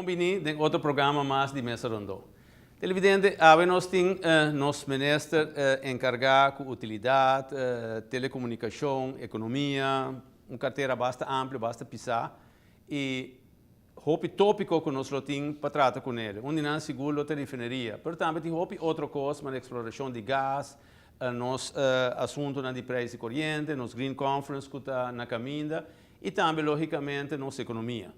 Bon bini den otro programa mas di Mesa Rondo. Televidente, awe nos tin nos minister encarga cu utilidad, telecomunicacion, economia, un cartera basta amplio, basta pisa y hopi topico cu nos lo tin pa trata cu ne. Un di nan sigur lo ta refineria, pero tambe tin hopi otro cos, manera exploracion di gas, nos asuntonan di prijs di coriente, nos Green Conference cu ta na caminda y tambe logicamente nos economia.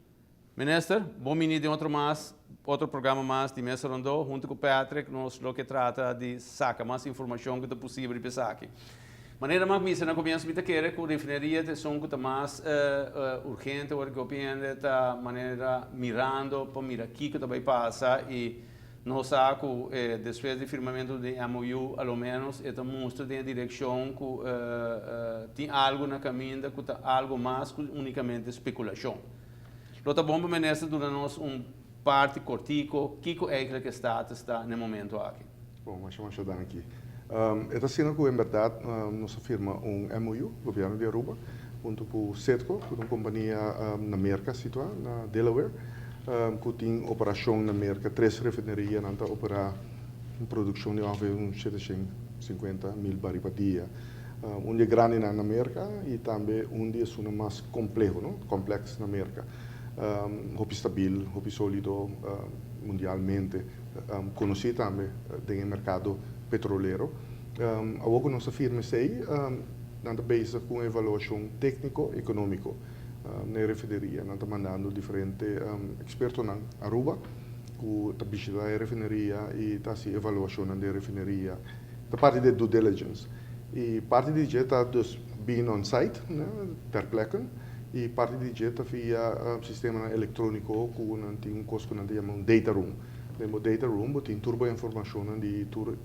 Minister, bon bini den otro mas, otro programa mas di Mesa Rondo. Hunto cu Patrick, nos lo kier trata di saca mas informacion cu ta posibel pa esaki. Manera m'a bisa na comienso, mi ta kere cu refineria ta esun cu ta mas urgente, ora cu hende ta manera mirando pa mira kico ta bay pasa y nos sa cu despues di firmamento di MOU, a lo menos e ta mustra den direccion cu tin algo na caminda cu ta algo mas cu unicamente speculacion. Lo ta bon pa minister duna nos un parti cortico, kico eigenlijk e status ta na e momento aki. Bon, masha masha danki. E ta asina cu en berdad nos a firma un MOU, Gobierno di Aruba, hunto cu Citgo, cu ta un compania na Merca situa, na Delaware, cu tin operacion na Merca, tres refineria nan ta opera un produccion di ongeveer un 750,000 baril pa dia. Un di e grandinan na Merca y tambe un di esunnan mas compleho, no? Complex na Merca. Hopi stabil, hopi solido mundialmente, conoci tambe den e mercado petrolero. Awor cu nos a firma esey, nan ta bezig cu un evaluacion tecnico economico na e refineria. Nan ta mandando diferente expertonan Aruba cu ta bishita e refineria y ta haci evaluacionnan den e refineria. Ta parti di e due diligence. Y parti di dje ta dus being on site, ter plekke. Y parti di dje ta via sistemanan electronico cu nan tin un cos cu nan ta yama un data room. Den bo data room bo tin tur bo informacionnan di tur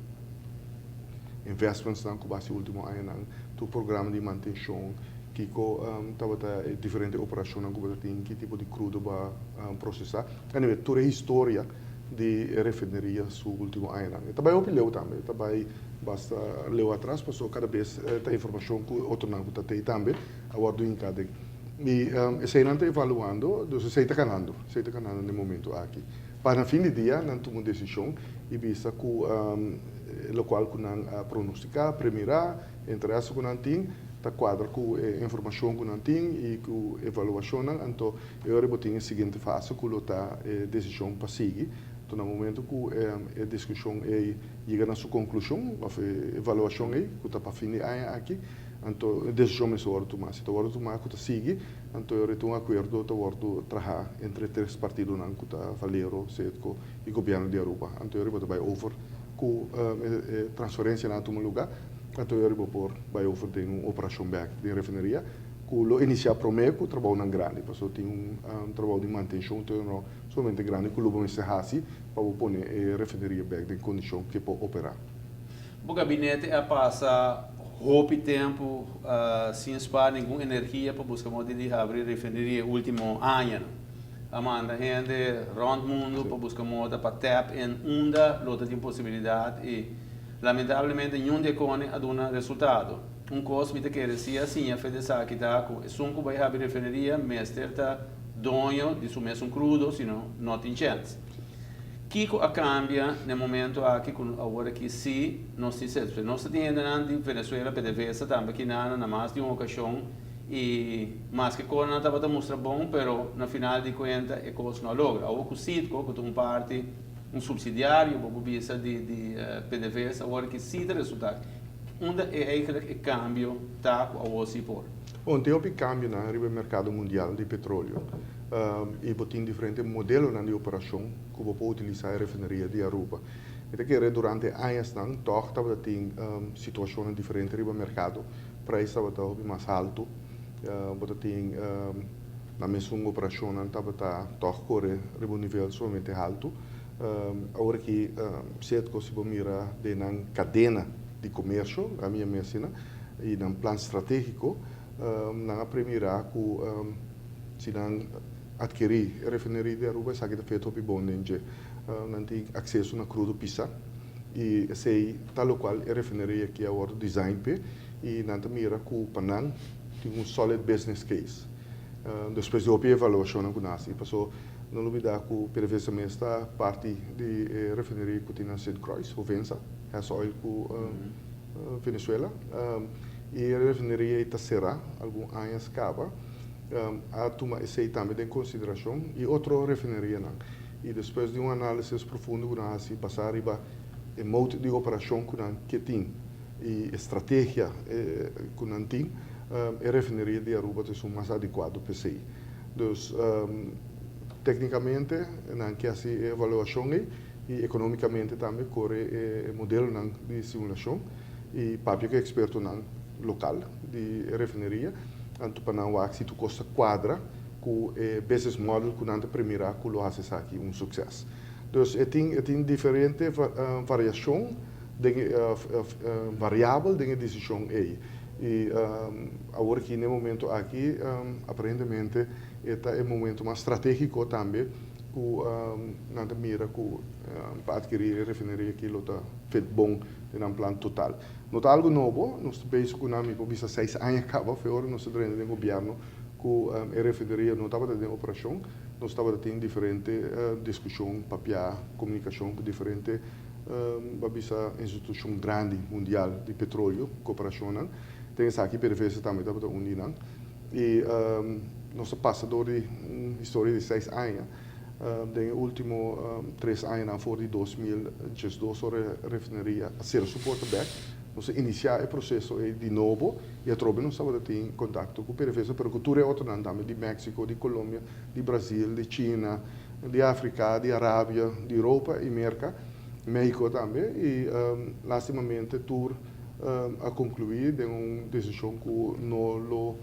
investmentsnan cu bo haci ultimo añanan, tur programa di mantencion, kico tabata e diferente operacionnan cu bo ta tin, ki tipo di crudo bo a procesa. Anyway, tur e historia di e refineria su ultimo añanan. E ta bay hopi leu tambe, e ta bay basta leu atras pasobra cada bes ta informacion cu otronan cu ta tey tambe a wordo hinca den. Y eseynan ta evaluando, dus esey ta canando, esey ta canando na e momento aki. Pa na fin di dia nan tuma un decision y bisa cu locual cu nan a pronostica, premira, interes cu nan tin ta cuadra cu e informacion cu nan tin y cu evaluacionnan, anto e ora bo tin e siguiente fase cu lo ta e decision pa sigui. Anto na momento cu e discusion ey yega na su conclusion of e evaluacion ey cu ta pa fin di aña aki, anto e decision mester wordo tuma. Si ta wordo tuma cu ta sigui, anto e ora ta un acuerdo ta wordo traha entre e tres partidonan cu ta Valero, Citgo y Gobierno di Aruba. Anto e ora bo ta bay over cu e transferencianan a tuma luga, anto e ora bo por bay over den un operacion bek den refineria. Ku lo inisiá promé ku trabounan grandi, pasobra tin un trabou di mantenshon te no solamente grandi ku lo bo mester hasi pa bo pone e refineria bèk den kondishon ku e por operá. Bo gabinete a pasa hopi tempu sin spar ningun energia pa buska modo di habri refineria e ultimo añanan. A manda hende rònt mundu pa buska moda pa tap in unda lo ta tin posibilidat i lamentablemente niun di e kone a duna resultado. Un kos mi ta kere si a siña fe di esaki ta ku esun ku bai habri refineria mester ta doño di su mesun krudo sino no tin chèns. Kiko a kambia na e momento aki ku awor aki si nos tin sèt? Nos ta tin hendenan di Venezuela, PDVSA tambe kinana na mas di un okashon i maske kos nan tabata mustra bon pero na final di kuenta e kos no a logra. Awor ku Citgo ku ta un parti un supsidiario bo por bisa di PDVSA awor aki si ta resulta. Unda e eigenlijk e cambio ta cu awor si por? Bon, tin hopi cambionan riba e mercado mundial di petroleo y bo tin diferente modelonan di operacion cu bo por utilisa e refineria di Aruba. Mi ta kere durante e añasnan tog tabata tin situacionnan diferente riba mercado, prijs tabata hopi mas halto, bo ta tin na mesun operacionnan tabata tog core riba un nivel sumamente halto. Awor aki Citgo si bo mira den nan cadena di comercio, ami a menciona, y nan plan strategico, nan a premira cu si nan adkeri e refineria di Aruba esaki ta fet hopi bon den dje. Nan tin acceso na crudo pisa y esey ta locual e refineria aki a wordo design p'e y nan ta mira cu pa nan tin un solid business case. Despues di hopi evaluacionnan cu nan haci paso. No lubida cu PDVSA mes ta parti di e refineria cu tin na Sint Croix, Hovensa, Hess Oil cu Venezuela. Y e refineria ey ta cera algun añas caba. A tuma esey tambe den consideracion y otro refinerianan. Y despues di un analisis profundo cu nan a haci basa riba e mode di operacion cu nan ke tin y e strategia cu nan tin, e refineria di Aruba ta esun mas adecuado p'esey. Dus tecnicamente nan ke haci e evaluacion ey y economicamente tambe core e modelonan di simulacion y papia cu e expertonan local di e refineria anto pa nan wak si tur cos ta cuadra cu e business model cu nan ta premira cu lo haci esaki un succes. Dus e tin e tin diferente variacion den e variabel den e decision ey. Y awor aki n'e momento aki aparentemente e ta e momento mas strategico tambe cu nan ta mira cu pa adkiri e refineria aki lo ta fit bon den nan plan total. No ta algo nobo, nos ta bezig cu nan mi por bisa seis aña caba fe ora nos ta drenta den gobierno cu e refineria no tabata den operacion, nos tabata tin diferente discusion, papia, comunicacion cu diferente Bo a bisa institucion grandi mundial di petroleo, corporacionnan. Den esaki PDVSA tambe tabata un di nan. Y nos a pasa door di un historia di seis aña. Den e ultimo tres añanan for di 2012 ora e refineria a cera su porta bek, nos a inicia e proceso ey di nobo y atrobe nos tabata tin contacto cu PDVSA pero cu tur e otronan tambe di Mexico, di Colombia, di Brasil, di China, di Africa, di Arabia, di Europa y Merca, Mexico tambe y lastimamente tur a conclui den un decision cu no lo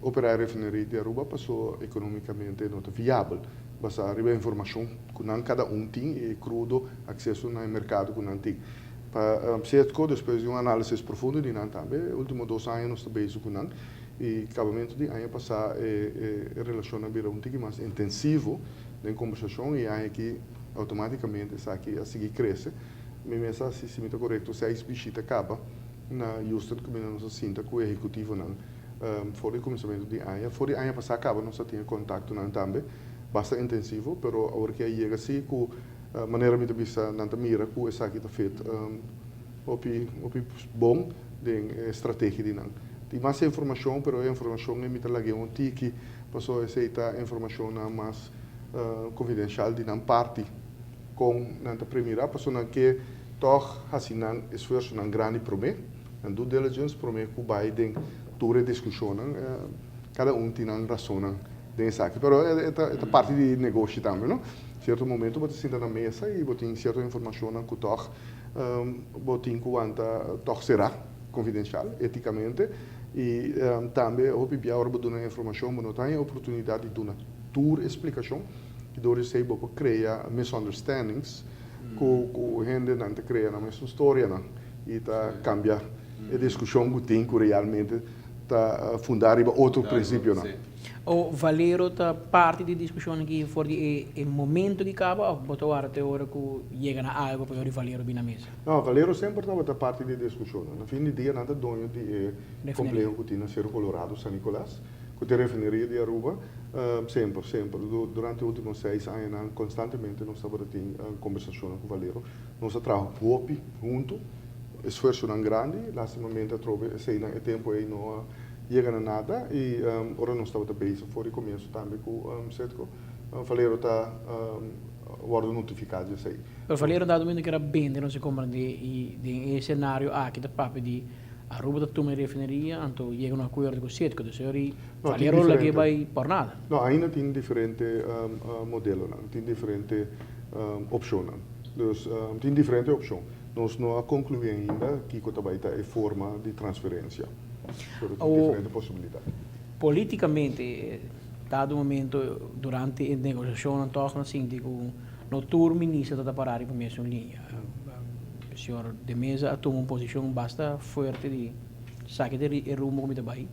opera e refineria di Aruba paso economicamente no ta viabel basa riba e informacion cu nan cada un tin y e crudo acceso na e mercado cu nan tin. Pa Citgo despues di un analisis profundo di nan tambe e ultimo dos aña nos ta bezig cu nan. E kabamentu di aña pasá e relashon a bira un tiki mas intensivo den kombersashon i e aña aki outomátikamente esaki a sigui krese. Mi mes a hasi, si mi ta korekto, seis bishita kaba na Houston kaminda nos a sinta ku e ehekutivonan for di kuminsamentu di aña. For di aña pasá kaba nos a tin e kontaktonan tambe basta intensivo, pero awor ke a yega si ku manera mi ta bisa nan ta mira ku esaki ta fit hopi hopi bon den e strategia di nan. Tin mas informacion, pero e informacion ei mi ta lag'é un tiki, pasobra esei ta informacionnan mas confidencial di nan parti, con nan ta premira, pasobra nan ke tog haci nan esfuersonan grandi prome, nan due diligence prome cu bay den tur e discusionnan. Cada un tin nan rasonnan den esaki, pero e ta parti di negoshi tambe, no? Cierto momento bo ta sinta na mesa y bo tin cierto informacionnan cu tog bo tin cu wanta tog será confidencial, eticamente, y tambe hopi bia ora bo duna informacion bo no ta haña oportunidad di duna tur e splicacion y door esey bo por crea misunderstandings cu cu hendenan ta crea nan mesun storianan y ta cambia e discusion cu tin cu realmente ta funda riba otro principionan. O Valero ta parti di discusion aki for di e momento di caba of bo ta warda te ora cu yega na algo pa yori Valero bin na mesa? No, Valero semper tabata parti di e discusionnan. Na fin di dia nan ta doño di e compleho cu tin na Cerro Colorado, San Nicolas, cu ta e refineria di Aruba. Semper, semper. Durante e ultimo seis añanan constantemente nos tabata tin conversacionnan cu Valero. Nos a traha hopi hunto, esfuerzonan grandi. Lastimamente atrobe eseinan e tempo ei no a Yega na nada y ora nos tabata bezig for di comienzo tambe cu Citgo, Valero ta wordo notifica di esey. Pero Valero dado momento kier a bende nos e comprende y den e escenario aki ta papia di Aruba ta tuma e refineria anto yega un acuerdo cu Citgo, dus ori Valero lo ke bay por nada. No, ainda tin diferente modelonan, tin diferente opcionnan. Dus tin diferente opcion. Nos no a conclui ainda kico ta bay ta e forma di transferencia. Pero tin diferente posibilidad. Politicamente, dado momento durante e negociacionnan toch nan sinti cu no tur minister ta ta para riba mesun liña. Señor De Meza a tuma un posicion basta fuerte di esaki ta e rumbo cu mi ta bay.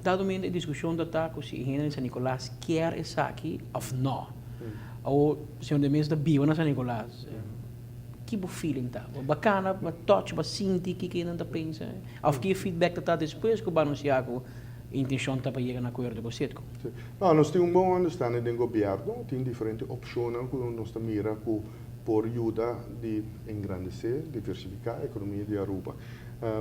Dado momento e discusion ta ta cu si e hende di San Nicolas kier esaki of no. Awor señor De Meza ta biba na San Nicolas. Ki bo feeling ta? Bo bacana, bo touch, bo sinti kiko nan ta pensa? Of ki e feedback ta ta despues ku bo anuncia ku Intencion ta pa yega na acuerdo cu Citgo. Si. No, nos tin un bon understanding den gobierno, tin diferente opcionnan cu nos ta mira cu por yuda di engrandece, diversifica economia di Aruba.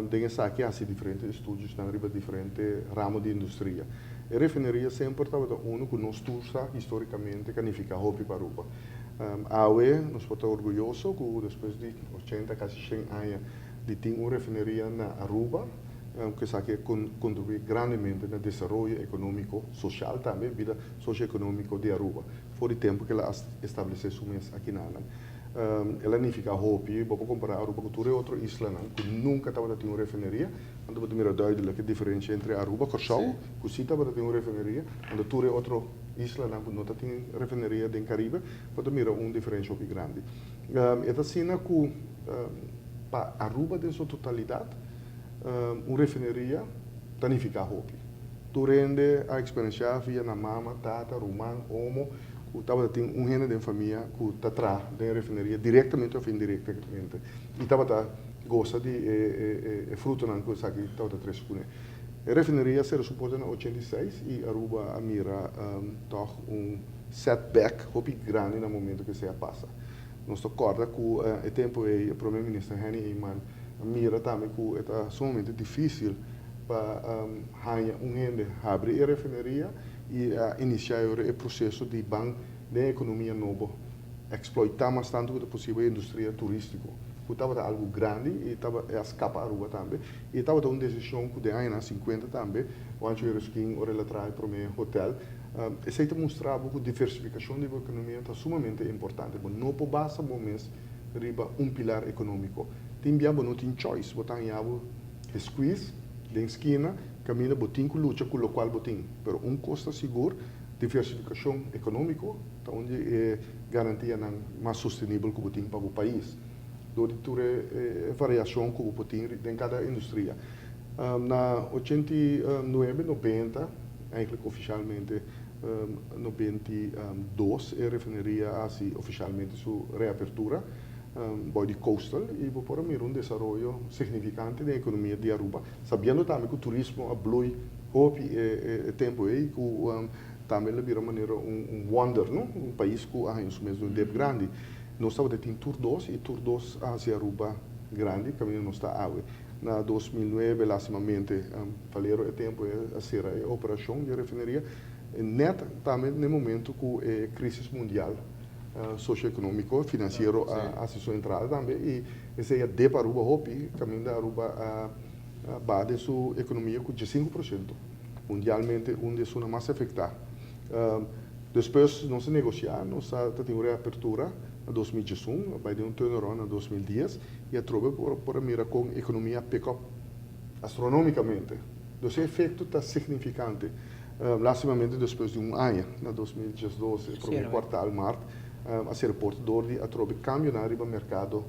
Den esaki haci diferente estudiosnan riba diferente ramo di industria. E refineria semper tabata uno cu nos tur sa historicamente ca nifica hopi pa Aruba. Awe nos por ta orguyoso cu despues di ochenta casi shen aña di tin un refineria na Aruba, ku esaki a kontribuí grandemente na desaroyo ekonómiko, sosial tambe, bida sosioekonómiko di Aruba for di tempu ku el a establesé su mes akinanan. El a nifiká hopi, bo por kompará Aruba ku tur e otro islanan ku nunka tabata tin un refineria, anto bo ta mira duidelik e diferensia entre Aruba, Kòrsou, ku sí tabata tin un refineria, anto tur e otro islanan ku no ta tin refineria den Karibe, bo ta mira un diferensia hopi grandi. E ta asina ku pa Aruba den su totalidat, Un refineria ta nifiká hopi. Tur hende a eksperensiá via nan mama, tata, ruman, omo ku tabata tin un hende den famia ku ta traha den refineria direktamente òf indirektamente i tabata gosa di e frutonan ku esaki tabata trese kuné. E refineria a sera su porta na 86 i Aruba a mira tòg un setback hopi grandi na momento ku esei a pasa. Nos ta kòrda ku e tempu ei e Prome Minister Henny Eman a mira tambe ku e ta sumamente difísil pa haña un hende habri e refineria i a inisiá e ora e proseso di ban den ekonomia nobo, eksploitá mas tantu ku ta posibel e industria turístiko, ku tabata algu grandi i tabata a skapa Aruba tambe. I tabata un desishon ku den añanan sinkuenta tambe Juancho Yrausquin ora el a traha e prome hotel. Esei ta mustra bo ku diversifikashon di bo ekonomia ta sumamente importante. Bo no por basa bo mes riba un pilar ekonómiko. Tin bia bo no tin choice, bo ta haña bo e squeeze den skina kaminda bo tin ku lucha ku lokual bo tin. Pero un kos ta sigur, diversifikashon ekonómiko ta un di e garantianan mas sostenibel ku bo tin pa bo pais dor di tur e variashon ku bo por tin den kada industria. Na 89, 90, eigenlijk ofishalmente 92 e refineria a hasi ofishalmente su reapertura bou di Coastal i bo por a mira un desaroyo signifikante den ekonomia di Aruba, sabiendo tambe ku turismo a blui hopi e tempu ei ku tambe lo bira manera un wonder, no? Un pais ku a haña su mes den un dep grandi. Nos tabata tin tur dos i tur dos a hasi Aruba grandi kaminda nos ta awe. Na 2009 lastimamente Valero e tempu e a sera e operashon di e refineria net tambe na e momento ku e krisis mundial soshioekonomiko finansiero a hasi su entrada tambe i esei a dep Aruba hopi kaminda Aruba a baha den su ekonomia ku 15%, mundialmente un di esunnan mas afektá. Despues nos a negosiá, nos a ta tin un reapertura na 2011, a bai den un turnaround na 2010 i atrobe por a mira kon ekonomia a pick up astronomikamente. Dus e efekto ta signifikante. Lastimamente despues di un aña, na 2012, e prome kuartal, mart, a sera porta dor di atrobe kambionan riba merkado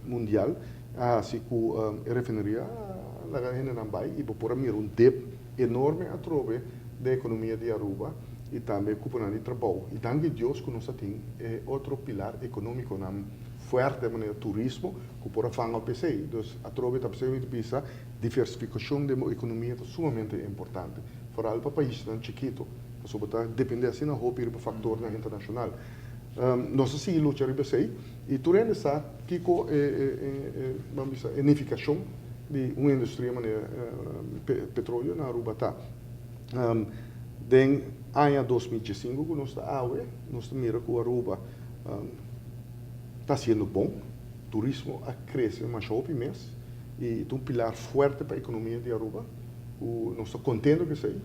mundial a hasi ku e refineria a laga hendenan bai i bo por a mira un dip enorme atrobe den ekonomia di Aruba i tambe kuponan di trabou. I danki Dios ku nos a tin e otro pilar ekonómikonan fuerte manera turismo ku por a vanga op esei. Dus atrobe ta p'esei mi ta bisa diversifikashon den bo ekonomia ta sumamente importante, foral pa paisnan chikito, pasobra bo ta depende asina hopi riba faktornan internashonal. Nos ta sigui lucha riba esei i tur hende sa kiko e ban bisa e nifikashon di un industria manera petroleo na Aruba ta. Den aña 2015 ku nos ta awe nos ta mira ku Aruba ta hasiendo bon, turismo a krese masha hopi mes i ta un pilar fuerte pa ekonomia di Aruba ku nos ta kontento ku esei.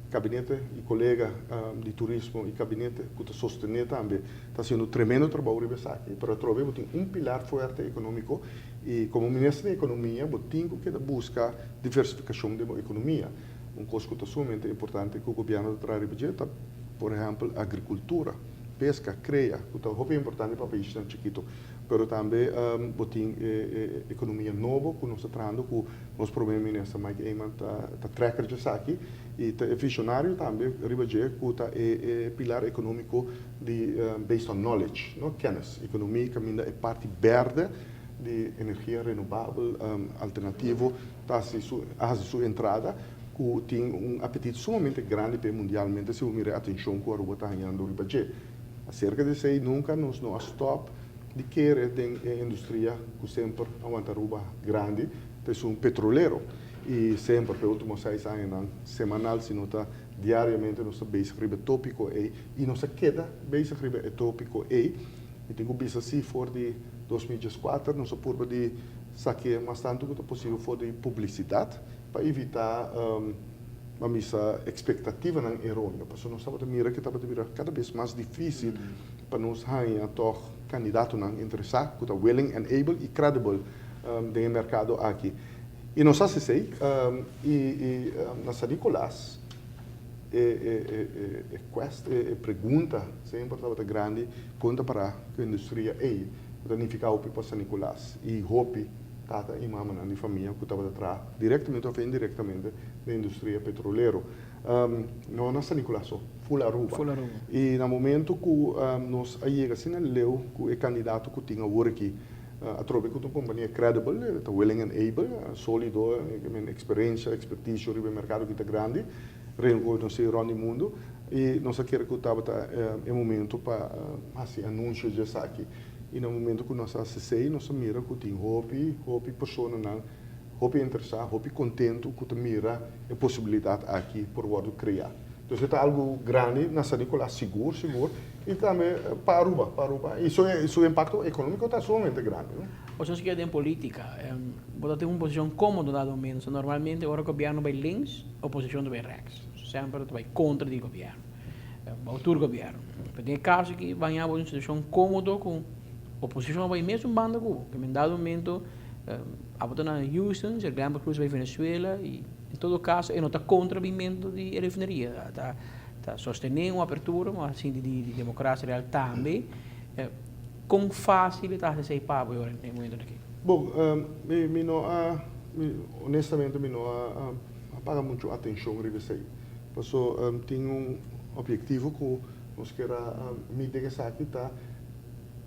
Kabinete i kolega di turismo i kabinete ku ta sostené tambe ta hasiendo tremendo trabou riba esaki, pero atrobe bo tin un pilar fuerte ekonómiko i komo minister di ekonomia bo tin ku keda buska diversifikashon den bo ekonomia. Un kos ku ta sumamente importante ku gobièrnu ta traha riba dje ta por ehèmpel agrikultura. Pesca, crea, cu ta hopi importante pa paisnan chikito, pero tambe bo tin e economia nobo cu nos ta trahando cu nos Prome Minister Mike Eman ta trekker dje esaki y ta e visionario tambe riba dje cu ta e pilar economico di based on knowledge, no, kennis, economia caminda e parti berde di energia renobabel alternativo ta haci su a haci su entrada. ku tin un apetit sumamente grandi p'e mundialmente si bo mira e atenshon ku Aruba ta hañando riba dje. Aserka di esei nunka nos no a stòp di kere den e industria ku semper a wanta Aruba grandi, ta esun petrolero. I semper p'e ultimo seis añanan, semanal si no ta diariamente nos ta bezig riba e tópiko ei i nos a keda bezig riba e tópiko ei. Mi tin ku bisa si for di 2014 nos a purba di sak'é mas tantu ku ta posibel for di publisidat pa evitá ban bisa ekspektativanan eróneo, pasobra nos tabata mira ku tabata bira kada bes mas difísil pa nos haña tòg kandidatonan interesá ku ta willing and able i credible den e merkado aki. I nos hasi esei i na San Nicolas e quest, e pregunta semper tabata grandi kon ta para ku e industria ei ku ta nifiká hopi pa San Nicolas i hopi tata i mamanan di famia ku tabata traha direktamente òf indirektamente den industria petrolero. No na San Nicolas so, ful Aruba. I na momento ku nos a yega asina leu ku e kandidato ku tin awor aki, Atrobe ku ta un kompania credible, ta willing and able, solido, men eksperensia, ekspertisio riba e merkado ki ta grandi, rekonosí rònt di mundu, i nos a kere ku tabata e momento pa hasi anunsio di esaki. I na momento ku nos a hasi esei, nos a mira ku tin hopi, hopi personanan hopi interesá, hopi kontentu ku ta mira e posibilidat aki por wòrdu kreá. Entonces e ta algu grandi na San Nicolas sigur sigur i tambe pa Aruba, pa Aruba i su su impakto ekonómiko ta sumamente grandi no. Bo sa sikiera den polítika bo ta tin un posishon kómodo dado momento. Normalmente ora gobièrnu bai links, oposishon ta bai rèks. Semper ta bai kontra di gobièrnu, bou tur gobièrnu. Pero den e kaso aki baña bo den un situashon kómodo ku oposishon a bai mesun banda ku bo. Kende dado momento abo ta na Houston, Sir Glenbert Croes bai Venezuela i. En todo caso e no ta contra bimento di e refineria, ta ta sostene un apertura, ma sinti di democracia real tambe. Con facil e ta haci esey pa bo e ora e momento aki? Bon, mi mi no a, mi honestamente mi no a a paga mucho atencion riba esey, paso tin un objetivo cu nos kier a miti den esaki ta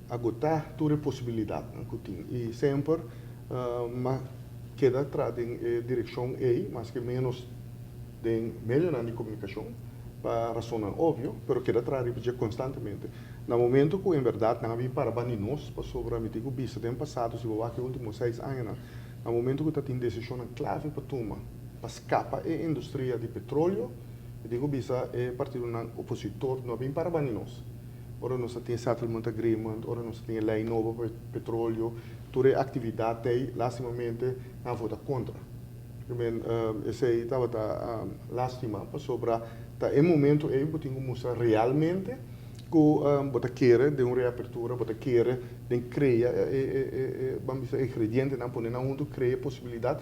agota tur e posibilidadnan cu tin y semper ma keda traha den e direkshon ei, maske ménos den medionan di komunikashon, pa rasonnan obvio, pero keda traha riba dje konstantemente. Na momento ku en bèrdat nan a bin para bani nos, pasobra mi tin ku bisa den pasado, si bo wak e último seis añanan, na momento ku ta tin desishonnan klave pa tuma pa skapa e industria di petroleo, mi tin ku bisa e partidonan opositor no a bin para bani nos. Ora nos a tin e settlement agreement, ora nos a tin e lei nobo pa petroleo, tur e actividad ei, lastimamente nan a vota contra. I men, esei tabata lastima, pasobra ta e momento ei bo tin cu mustra realmente cu bo ta kere den un reapertura, bo ta kere den crea e, ban bisa, e ingredientenan, pone nan hunto, crea e posibilidad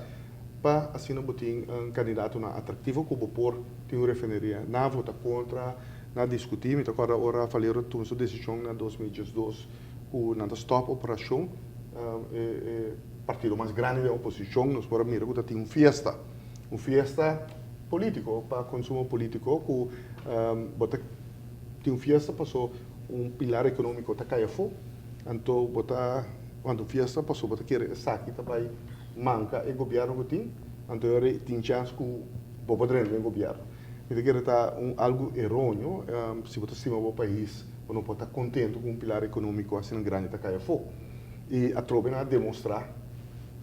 pa asina bo tin candidatonan atractivo cu bo por tin un refineria. Nan a vota contra. Na diskutí, mi ta kòrda ora Valero tuma su desishon na 2012 ku nan ta stòp operashon, e partido mas grandi den oposishon, nos por a mira ku ta tin un fiesta, un fiesta polítiko pa konsumo polítiko ku bo ta tin un fiesta paso un pilar ekonómiko ta kai afó, anto bo ta wanta un fiesta paso bo ta kere esaki ta bai manka e gobièrnu ku tin, anto e ora tin chèns ku bo por drenta den gobièrnu. Mi ta kere ta un algu eróneo, si bo ta stima bo pais, bo no por ta kontentu ku un pilar ekonómiko asina grandi ta kai afó. I atrobe nan a demostrá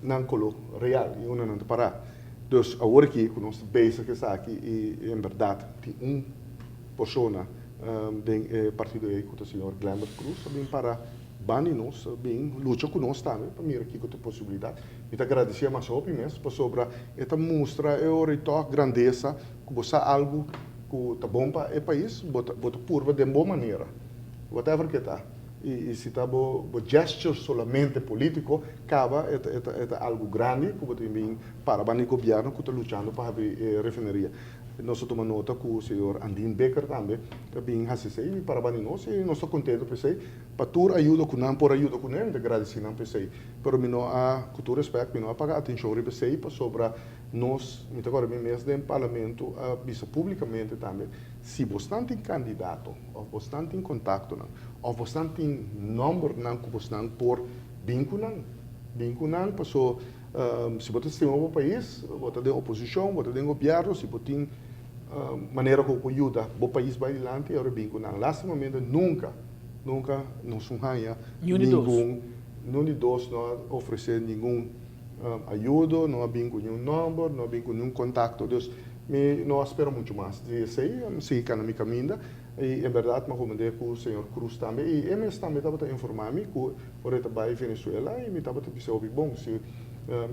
nan koló real i unda nan ta pará. Dus awor aki ku nos ta bezig esaki i en bèrdat tin un persona den e partido ei ku ta señor Glenbert Croes a bin para banda di nos, a bin lucha ku nos tambe pa mira kiko ta e posibilidat. Mi ta gradisié mas hopi mes pasobra e ta mustra e ora i tòg grandesa ku bo sa algu ku ta bon pa e pais, bo ta bo ta purba den bo manera, whatever ke ta. I i si ta bo bo gesture solamente polítiko, kaba e ta e ta e ta algu grandi ku bo tin bin para banda di gobièrnu ku ta luchando pa habri e refineria. Nos a tuma nota ku señor Andin Bikker tambe ta bin hasi esei i para banda di nos i nos ta kontentu pa esei. Pa tur ayuda ku nan por a yuda kuné, mi ta gradisí nan pa esei. Pero mi no a, ku tur respèt, mi no a paga atenshon riba esei pasobra nos, mi ta kòrda mi mes den parlamento a bisa públikamente tambe, si bosnan tin kandidato òf bosnan tin kontaktonan òf bosnan tin nòmbernan ku bosnan por bin ku nan, bin ku nan paso. Si bo ta stima bo pais, bo ta den oposicion, bo ta den gobierno, si bo tin manera cu bo por yuda bo pais bay dilanti, e ora bin cu nan. Lastimamente nunca, nunca nos un haya ningun, ningun di dos no a ofrece ningun ayudo, no a bin cu niun nomber, no a bin cu niun contacto. Dus mi no a spera mucho mas di esey, mi sigui cana mi caminda y en berdad mi a comende cu señor Cruz tambe y e mes tambe tabata informa mi cu ora e ta bay Venezuela y mi tabata bisa hopi bon si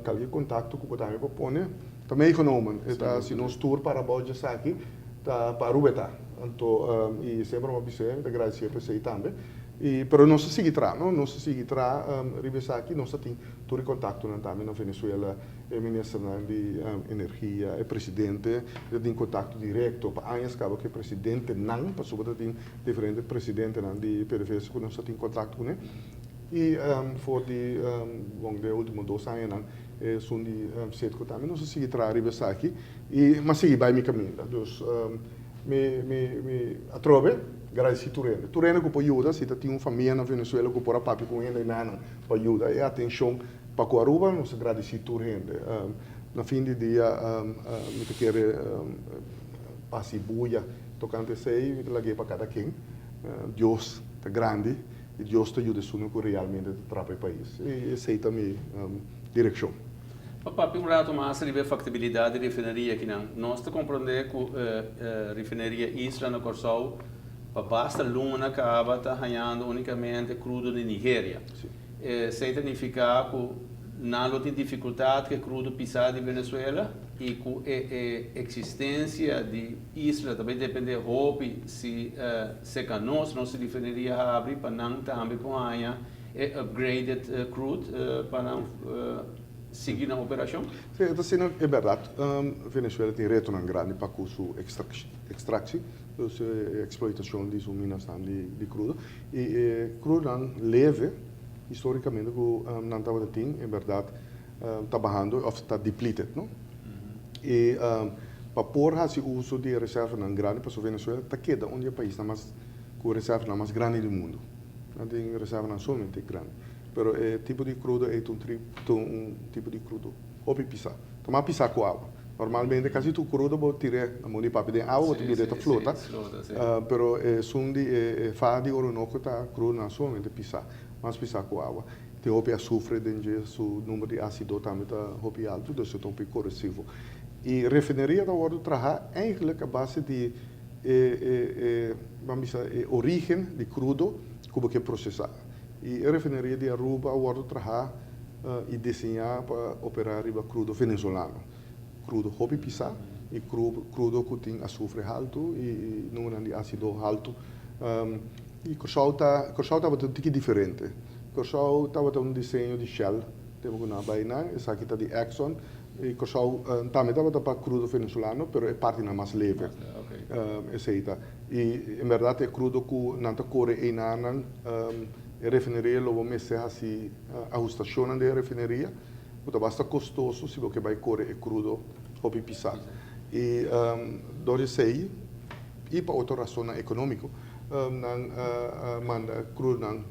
calke contacto cu bo tambe por pone ta meegenomen. E ta si nos tur para abao djesaki ta pa Aruba e ta. Anto y semper mi a bis'e mi ta gradici'e pa esey tambe y pero nos a sigui traha no, nos a sigui traha riba esaki nos a tin tur e contactonan tambe na Venezuela, e ministernan di energia, e presidente ta tin contacto directo pa añas caba cu e presidentenan, pasobra ta tin diferente presidentenan di PDVSA cu nos ta tin contacto cune y for di bon den e ultimo dos añanan esun di Citgo tambe nos a sigui traha riba esaki y mas sigui bay mi caminda. Dus mi mi mi atrobe gradeci tur hende, tur hende cu por yuda si ta tin un famia na Venezuela cu por a papia cu un hende eynan pa yuda e atencion Pa cu Aruba nos ta gradici tur hende. Na fin di dia mi ta kere haci buya tocante esey, mi ta lag'e pa cada ken. Dios ta grandi y Dios ta yuda esunnan cu realmente ta traha pa e pais. Y esey ta mi direccion. Pa papia un rato mas riba e factibilidad di refineria akinan. Nos ta comprende cu refineria Isla na Corsou pa basta luna caba ta hañando unicamente crudo di Nigeria. Esei ta nifiká ku nan lo tin difikultat ku e krudo pisá di Venezuela i ku e eksistensia di isla ta bai dependé hopi si seka nos, nos refineria habri pa nan tambe por haña e upgraded crude pa nan sigui nan operashon. Sí, e ta asina, e bèrdat. Venezuela tin retonan grandi pa ku su ekstrakshi, dus e eksploitashon di su minasnan di krudo. I e krudonan leve, historicamente ku nan tabata tin, en bèrdat ta bahando òf ta depleted, no? I pa por hasi uso di e reservanan grandi, pasobra Venezuela ta keda un di e paisnan mas ku reservanan mas grandi di mundu. Nan tin reservanan sumamente grandi. Pero e tipo di krudo ei ta un ta un tipo di krudo hopi pisá. Ta mas pisá ku awa. Normalmente kasi tur krudo bo tir'é na mondi papia den awa bo ta mir'é ta flota. Pero esun di e faha di Orinoco ta krudonan sumamente pisá, mas pisá ku awa. Tin hopi azufre den dje, su number di ásido tambe ta hopi altu, dus e ta hopi korosivo. I refineria ta wòrdu trahá eigentlik a base di e e ban bisa e orígen di krudo ku bo ke prosesá. I e refineria di Aruba a wòrdu trahá i diseñá pa operá riba krudo venezolano. Krudo hopi pisá i krudo ku tin asufre haltu i numbernan di ásido haltu. I Kòrsou ta, Kòrsou tabata un tiki diferente. Kòrsou tabata un diseño di Shell tempu ku nan a bai nan, esaki ta di Exxon. I Kòrsou tambe tabata pa krudo venezolano, pero e partinan mas leve. Esei ta. I en bèrdat e krudo ku nan ta kore einanan, e refineria lo bo mester hasi ahustacionnan den e refineria cu ta basta costoso si bo ke bay core e crudo hopi pisa. Y door di esey y pa otro rasonnan economico nan a manda crudonan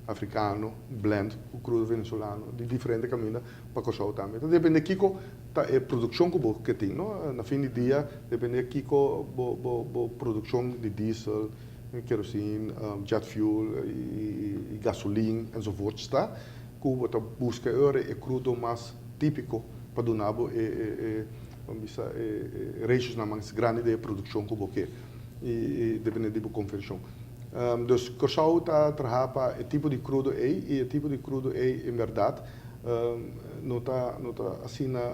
africano blend cu crudo venezolano di diferente caminda pa Corsou tambe. Ta depende kico ta e produccion cu bo ke tin, no? Na fin di dia depende kico bo produccion di diesel, kerosene, jet fuel y gasolin enzovoorts ta cu bo ta busca e ora e crudo mas tipico pa duna bo e ban bisa e ratiosnan mas grandi den e produccion cu bo ke y depende di bo conversion. Dus Corsou ta traha pa e tipo di crudo ey y e tipo di crudo ey en berdad no ta no ta asina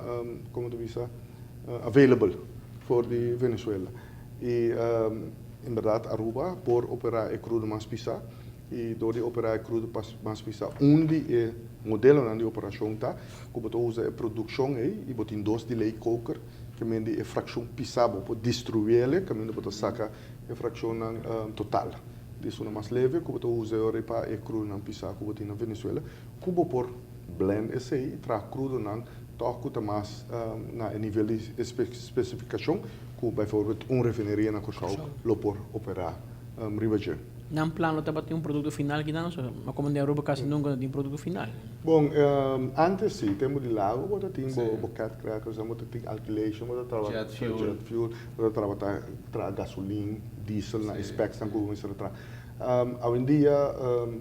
como ta bisa available for di Venezuela. Y en berdad Aruba por opera e crudo mas pisa y door di opera e crudo mas pisa un di e modelonan di operacion ta cu bo ta usa e produccion ey y bo tin dos delay coker ke men di e fraccion pisa bo por destruiele caminda bo ta saca e fraccionnan total di esunnan mas leve cu bo ta usa e ora pa e crudonan pisa cu bo tin na Venezuela cu bo por blend esey y traha crudonan Tòg ku ta mas na e nivel di spesifikashon ku bijvoorbeeld un refineria na Kòrsou lo por operá riba dje. Nan plan lo tabatin un produkto final kinan? So, ma komo den Aruba kasi nunka no tin produkto final. Bon, antes si, tempo di Lago bo ta tin bo bo cat crackers, bo ta tin alkylation, bo ta traha Jet fuel. Jet fuel, bo ta traha ta traha gasolin, diesel na e specs nan ku bo mester a traha. Awendia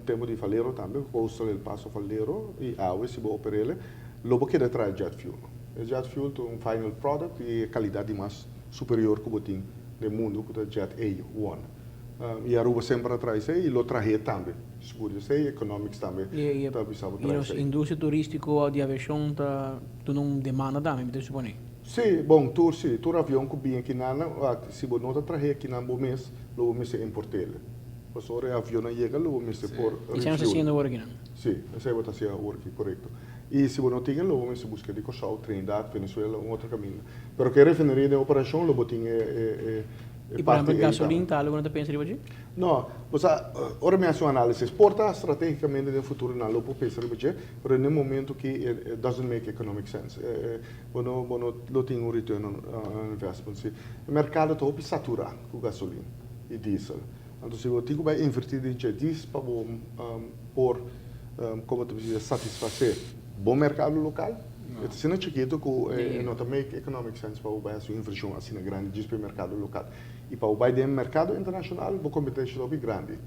tempo di Valero tambe, Coastal El Paso Valero i awe si bo oper'el lo bo keda traha jet fuel. E jet fuel ta un final product i e kalidat di mas superior ku bo tin den mundu ku ta jet A one. I Aruba semper a traha esei i lo trah'é tambe. Sigur esei, economics tambe ta bisa bo I traha nos esei. industria turistico di aviacion ta duna un demanda tambe, mi ta supone. Sí, bon, tur sí, tur avion ku bini akinan, si bo no ta trah'é akinan bo mes, lo bo mester import'el. Pasobra ora e avionnan yega lo bo mester por I esei nos ta refuel. haciendo awor akinan. Sí, esei bo ta haci awor aki, korekto. I si bo no tin e lo bo mester buska di Kòrsou, Trinidad, Venezuela, un otro kaminda. Pero ku e refineria den operashon lo bo tin e e I por parti ehempel ei tambe. gasolin ta algo ku no ta pensa riba dje? No, bo sa, ora mi hasi un análisis, por ta stratégicamente den futuro nan lo por pensa riba dje, pero den e momento aki it doesn't make economic sense. Bo no bo no lo tin un return on investment si. E merkado ta hopi saturá ku gasolin i diesel. Anto si bo tin ku bai invertí den dje dis pa bo por, komo ta bisa, satisfasé bo merkado lokal, e ta asina chikitu ku e no ta make economic sense pa bo bai hasi un invershon asina grandi djis pa e merkado lokal. I pa bo bai den merkado internashonal bo kompetensia ta hopi grandi.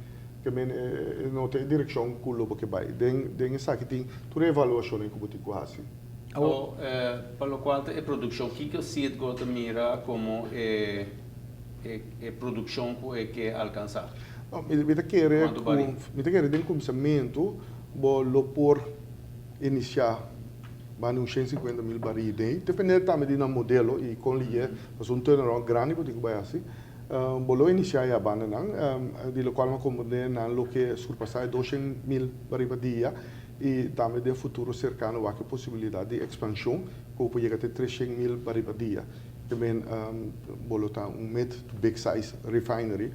Ke men e no ta e direkshon ku lo bo ke bai. Den den esaki tin tur e evaluashonnan ku bo tin ku hasi. Awor, pa lokual ta e produkshon, kiko Citgo ta mira komo e e produkshon ku e ke alkansá? Mi ta kere Kuantu ku bari? mi ta kere den kuminsamentu bo lo por inisiá banda un 150.000 barí den, depende tambe di nan modelo i kon liye, pasobra un turnaround grandi bo tin ku bai hasi. Bo lo inisiá ya bandanan, di lokual mi a komprendé nan lo ke surpasá e 200.000 barí pa dia i tambe den futuro serkano wak e posibilidat di ekspanshon ku bo por yega te 300.000 barí pa dia. Te men bo lo ta un mid to big size refinery.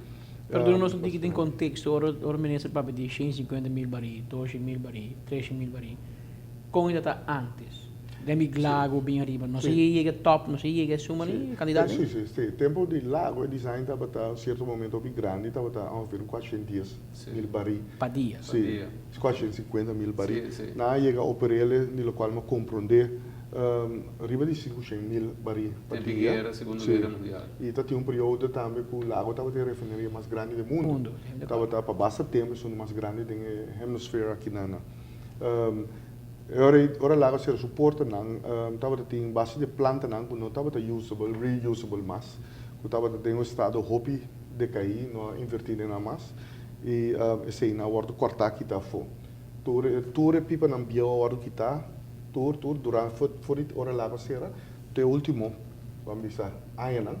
Pero duna nos un tiki den konteksto, ora ora minister papia di 150.000 barí, 200.000 barí, 300.000 barí, kon e ta ta antes? Den mi Lago bin ariba, no se yega top, no se yega e suma ni kandidat Si, si, si. Tempo di Lago e design tabata sierto momento hopi grandi, tabata ongeveer un 410.000 barí. Pa dia? Si, 450.000 barí. Nan a yega oper'el, di lokual mi a komprondé Riba di 500.000 barí pa Tempi dia. guera, Segundo Guera Mundial. I ta tin un periodo tambe ku Lago tabata e refineria mas grandi den mundu. Mundu, sí. Tabata pa basta tempu esun mas grandi den e hemisfera aki nan. E ora ei, ora Lago sera su portanan, tabata tin basta di plantanan ku no tabata usable, reusable mas, ku tabata den un estado hopi dekaí, no a invertí den nan mas, i eseinan a wòrdu kòrtá kita afó. Tur e tur e pipanan bieu a wòrdu kitá. Tur, tur, durante, for, for di ora lago sera te ultimo, ban bisa, añanan,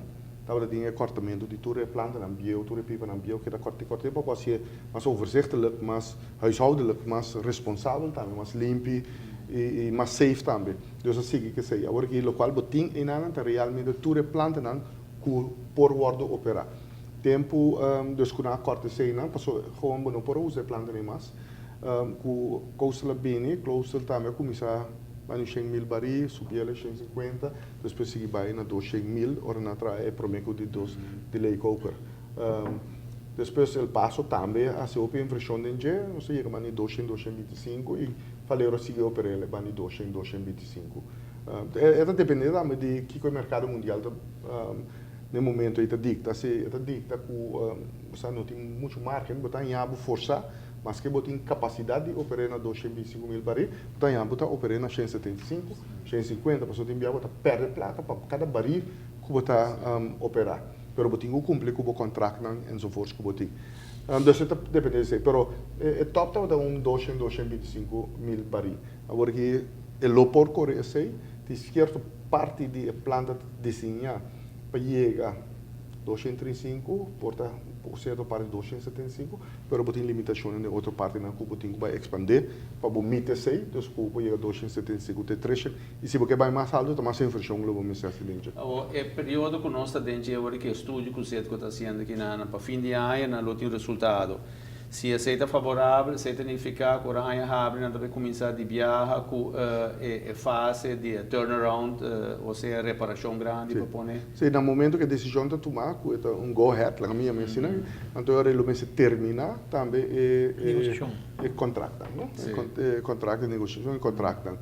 tabata tin e kòrtamentu di tur e plantanan bieu, tur e pipanan bieu keda kòrt'é, kòrt'é pa por hasié mas overzichtelijk, mas huishoudelijk, mas responsabel tambe, mas limpi i, i mas safe tambe. Dus a sigui ku esei. Awor aki lokual bo tin einanan ta realmente tur e plantanan ku por wòrdu operá. Tempu, dus ku nan a kòrta eseinan, pasobra gewoon bo no por a usa e plantanan mas. Ku Coastal a bini, Coastal tambe a kuminsá bai un 100.000 barí, subi el a 150, despues sigui bai na 200.000 ora nan a traha e promé ku di dos delay coker. Despues El Paso tambe a hasi hopi invershon den dje, nos a yega banda di 200, 225 i Valero a sigui oper'é el banda di 200, 225. E ta dependé tambe di kiko e merkado mundial ta den momento ei ta dikta. Si e ta dikta ku bo sa no tin muchu margen, bo ta haña bo forsá. Maske bo tin kapasidat di oper'é na 225.000 barí, bo ta haña bo ta oper'é na 175, 150, pasobra tin bia bo ta pèrdè plaka pa kada barí ku bo ta operá. Pero bo tin ku kumpli ku bo kòntraktnan enzovoorts ku bo tin. Dus e ta dependé di esei. Pero e tòp tabata un 200, 225.000 barí. Awor ki e lo por kore esei, tin sierto parti di e planta ta diseñá pa yega 235, por ta sierto parti 275, Pero bo tin limitashonnan den otro partinan ku bo tin ku bai ekspandé pa bo miti esei, dus ku bo yega 275 te 300, i si bo ke bai mas altu ta mas invershon lo bo mester hasi den dje. Awor, e periodo ku nos ta den dje awor ku e estudio ku Citgo ta hasiendo aki na pa fin di aña nan lo tin resultado. Si esei ta favorabel, esei ta nifiká ku ora aña habri nan ta bai kuminsá di biaha ku e fase di e turnaround, osea reparashon grandi pa pone. Si, na momento ku e desishon ta tumá ku e ta un go ahead, laga mi yama asina, anto e ora lo mester terminá tambe e e kontraktnan, no? E kontrakt, e negoshashon, e kontraktnan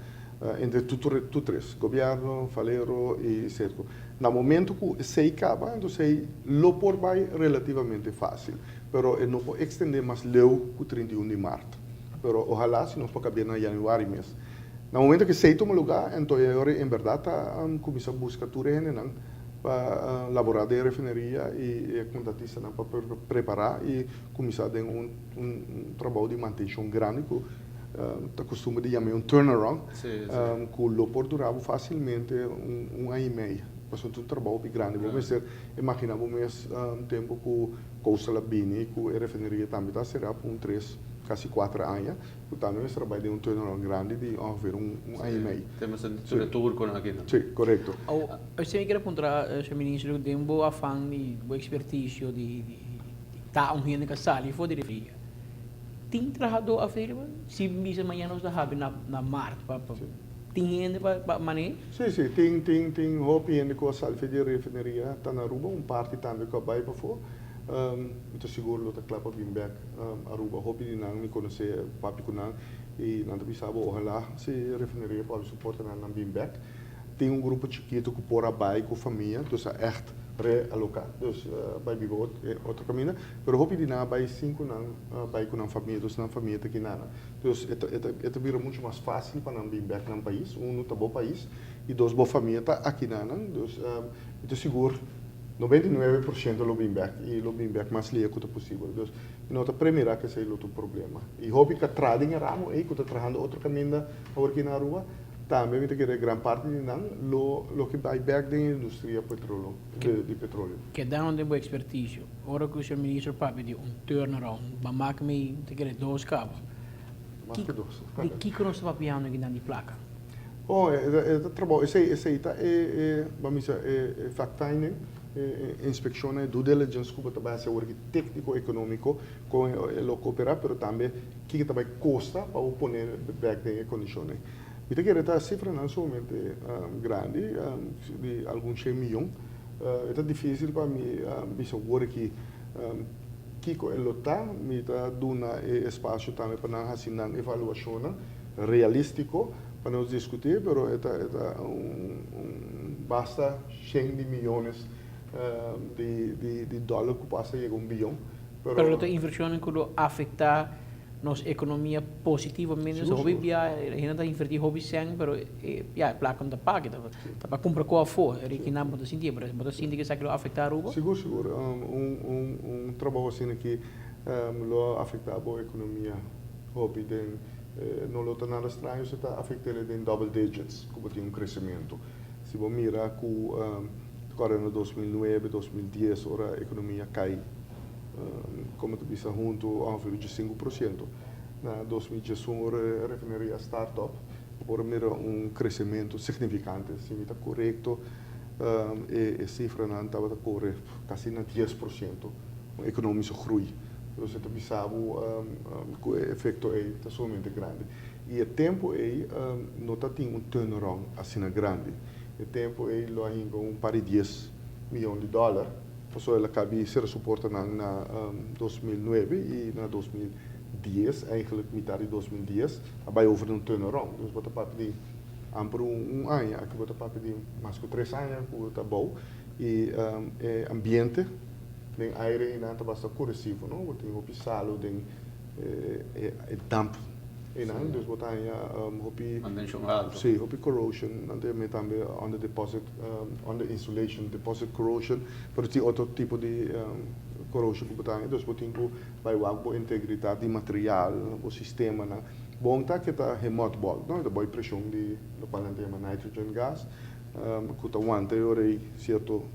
entre tur tres, gobièrnu, Valero i Serco. Na momento ku esei kaba, anto esei lo por bai relativamente fásil. Pero e no por extende mas leu cu 31 di maart. Pero ohala si nos por cabia na januari mes. Na momento cu esey tuma lugar, enton e ora en berdad ta cuminsa busca tur e hendenan pa labora den e refineria y e contratistanan pa prepara y cuminsa den un trabou di mantencion grandi cu ta costumber di yama un turnaround cu lo por dura bo facilmente un aña y medio. Pasobra ta un trabou hopi grandi. Bo mester imagina bo mes tempo cu Coastal a bini cu e refineria tambe ta cera pa un tres, casi cuater aña, cu tambe mester a bay den un turnaround grandi di ongeveer un aña y mei. Te mester tur e turconan aki nan. Si, corecto. Awor, usted mi kier a puntra, señor Ministro, den bo afan di bo experticio di ta un hende cu a sali for di refineria, tin trahador available? Si bisa mañana nos ta habi na maart pa tin hende pa maneha? Sí, sí, tin, tin, tin hopi hende ku a sali for di e refineria ta na Aruba, un parti tambe ku a bai pafó. Mi ta sigur lo ta kla pa bin bèk Aruba. Hopi di nan mi konosé, papia ku nan i nan ta bisa bo ohalá si e refineria por habri su portanan nan bin bèk. Tin un grupo chikitu ku por a bai ku famia, dus a ègt realoká, dus a bai biba otro kaminda, pero hopi di nan a bai sin ku nan bai ku nan famia, dus nan famia ta kina nan. Dus e ta e ta bira muchu mas fásil pa nan bin bèk nan pais. Unu ta bo pais i dos bo famia ta aki na nan. Dus mi ta sigur 99% lo bin bèk i lo bin bèk mas lia ku ta posibel. Dus mi no ta premirá ku esei lo ta un problema. I hopi ku a traha den e ramo ei ku ta trahando otro kaminda awor aki na Aruba, tambe mi ta kere gran parti di nan lo lo ke bai bèk den e industria petrolo di petroleo. Kedando den bo ekspertisio, Ora ku señor ministro papia di un turnaround, ba mak mi ta kere dos kaba. Mas ku dos. Di kiko nos ta papiando aki nan di plaka? Oh, e ta trabou, esei, esei ta e, e, ban bisa, e, e fact finding, e, e inspekshonnan, e due diligence ku bo ta bai hasi awor aki tékniko ekonómiko kon e lo koperá, pero tambe kiko ta bai kosta pa bo pone bèk den e kondishonnan. Mi ta kere ta sifranan sumamente grandi, di algun shen miyon. E ta difísil pa mi bisa wor aki kiko e lo ta. Mi ta duna e espasio tambe pa nan hasi nan evaluashonnan realístiko pa nos diskutí, pero e ta e ta un basta shen di miyones di di dòler ku por hasta yega un biyon. Pero lo ta invershonnan ku lo afektá nos economia positivamente. So hopi bia hende ta inverti hopi cen pero ya e placa no ta paga ta pa cumpra cu afo ricky nan bo ta sinti pero bo ta sinti cu esaki lo afecta Aruba? Sigur sigur un un un trabou asina aki lo afecta bo economia hopi den no lo ta nada straño si ta afectele den double digits cu bo tin un crecemento si bo mira cu ta na 2009 2010 ora economia cay Como ta bisa hunto ongeveer 5%. Na 2011 ora e refineria start up, bo por a mira un crecemento significante. Si mi ta corecto e cifranan tabata core casi na 10% un economische groei. Dus e ta bisa bo cu e efecto ey ta sumamente grandi. Y e tempo ey no ta tin un turnaround asina grandi. E tempo ey lo a hinca un par di dies miyon di dollar. Pasobra el a kabi sera su portanan na 2009 i na 2010, eigenlijk mitad di 2010, a bai over na un turnaround. Dus bo ta papia di amper un aña, aki bo ta papia di mas ku 3 aña ku ta bou i e ambiente den aire einan ta basta korosivo, no? Bo tin hopi salu den e damp einan, dus bo ta haña hopi. Mantenshon alto. Sí, hopi corrosion, nan ta yam'é tambe under deposit, under insulation deposit corrosion, pero tin otro tipo di corrosion ku bo ta haña, dus bo tin ku bai wak bo integridat di material, bo sistemanan. Bon ta ke ta gemothballed, no? E ta boi preshon di lokual nan ta yama nitrogen gas, ku ta wanta e ora ei sierto,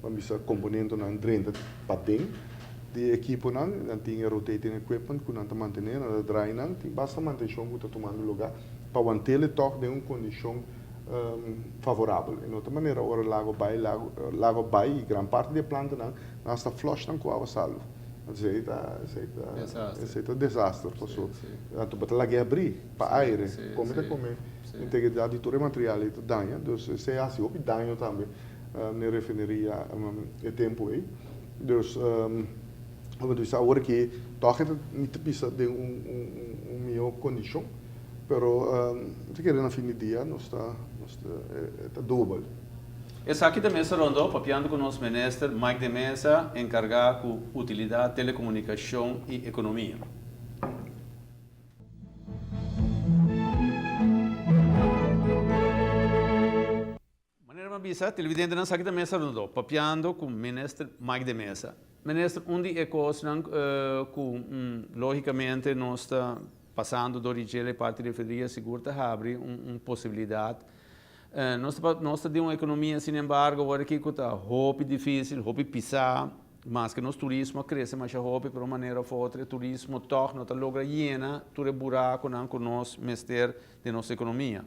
ban bisa, komponentonan drenta paden di ekiponan, nan tin e rotating equipment ku nan ta mantené, nan ta draai nan, tin basta mantenshon ku ta tumando lugá pa want'é tòg den un kondishon favorabel. E no ta manera ora lago bai, lago bai i gran parti di e plantanan nan hasta flush nan ku awa salu. Esei ta, esei ta, esei ta desaster paso anto bo ta lag'é abrí pa aire, kome ta kome integridat di tur e material ei ta daña, dus esei a hasi hopi daño tambe na e refineria e tempu ei. Dus bo ta bisa awor aki tòg e ta mi ta bisa den un un mihó kondishon, pero mi ta kere na fin di dia nos ta nos ta e ta dubel. Esaki ta mester rondó papiando ku nos Minister Mike de Meza enkargá ku Utilidat, Telekomunikashon i Ekonomia. Manera mi a bisa, televidentenan esaki ta mester rondó papiando ku Minister Mike de Meza. Minister, un di e kosnan ku lógikamente nos ta pasando dor di djele parti di refineria sigur ta habri un posibilidat. Nos ta nos ta den un ekonomia sin embargo awor aki ku ta hopi difísil, hopi pisá, maske nos turismo a krese masha hopi pero un manera òf otro e turismo tòg no ta logra yena tur e burakunan ku nos mester den nos ekonomia.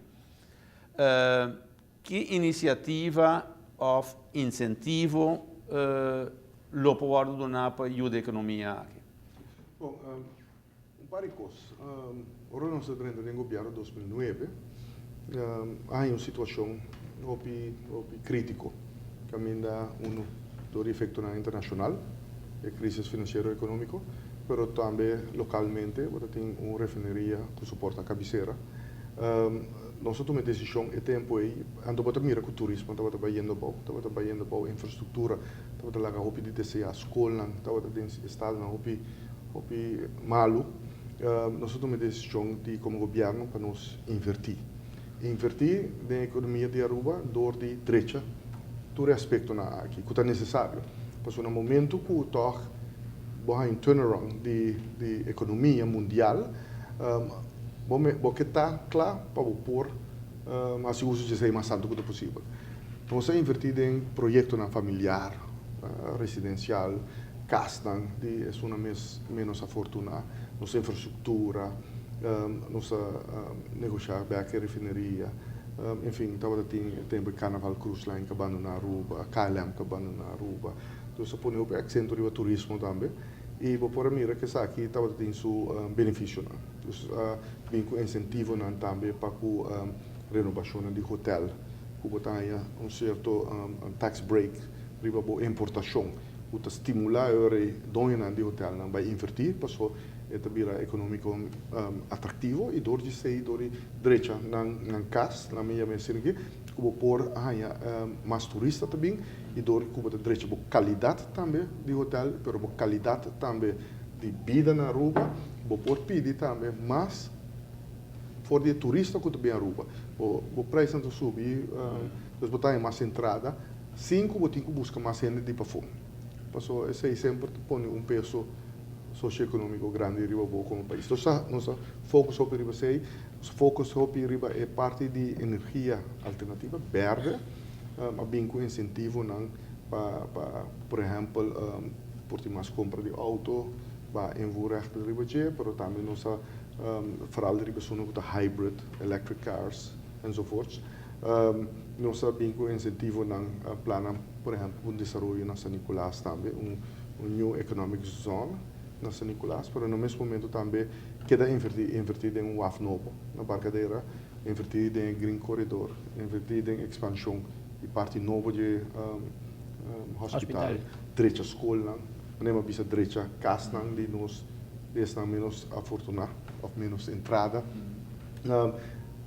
Ki inisiativa òf insentivo lo por wòrdu duná pa yuda e ekonomia aki? Bon, Un par di kos. Ora nos a drenta den gobièrnu 2009, a haña un situashon hopi hopi krítiko, kaminda unu dor di efektonan internashonal, e krísis finansiero ekonómiko, pero tambe lokalmente bo ta tin un refineria ku su porta kabisera. Nos a tuma e desishon e tempu ei, anto bo ta mira ku turismo tabata bayendo abou, tabata bayendo abou, infrastruktura tabata laga hopi di deseá, skolnan tabata den estadonan hopi Hopi malu. Nos a tuma e desishon di komo gobièrnu pa nos invertí. Invertí den ekonomia di Aruba dor di drecha tur e aspektonan aki ku ta nesesario. Pasobra na momentu ku tòg bo haña un turnaround di di ekonomia mundial, bo bo ke ta kla pa bo por hasi uso di esei mas tantu ku ta posibel. Nos a invertí den proyektonan familiar, residensial, kasnan di esunnan mes ménos afortuná, nos infrastruktura, nos a negoshá bèk e refineria, enfin tabata tin e tempu e Carnaval Cruise Line ku a bandoná Aruba, KLM ku a bandoná Aruba. Nos a pone hopi aksento riba turismo tambe i bo por a mira ku esaki tabata tin su benefisionan. Nos a bin ku insentivonan tambe pa ku renobashonnan di hotèl ku bo ta haña un sierto tax break riba bo importashon ku ta stimulá e ora e doñonan di hotelnan bai invertí paso e ta bira ekonómiko atraktivo i dor di esei dor di drecha nan nan kas nan mi yama esei aki ku bo por haña mas turista ta bin i dor ku bo ta drecha bo kalidat tambe di hotel pero bo kalidat tambe di bida na Aruba bo por pidi tambe mas For di e turista ku ta bin Aruba, bo bo preisnan ta subi, dus bo ta haña mas entrada sin ku bo tin ku buska mas hende di pafó. Pasobra esei semper ta pone un peso sosioekonómiko grandi riba bo komo pais. Nos ta nos ta focus hopi riba esei, nos focus hopi riba e parti di energia alternativa, bèrdè, a bin ku insentivonan pa pa por ehèmpel por tin mas kompra di outo, ba invoerrecht riba dje, pero tambe nos a Vooral riba esunnan ku ta hybrid, electric cars, enzovoorts. Nos a bin ku insentivonan, plannan por ehèmpel pa un desaroyo na San Nicolas tambe, un new economic zone na San Nicolas, pero na mes momento tambe keda invertí, invertí den un waf nobo na Barcadera, invertí den e green corridor, invertí den ekspanshon di parti nobo dje hospital, drecha skolnan, manera mi a bisa drecha kasnan di nos. di esnan ménos afortuná òf ménos entrada.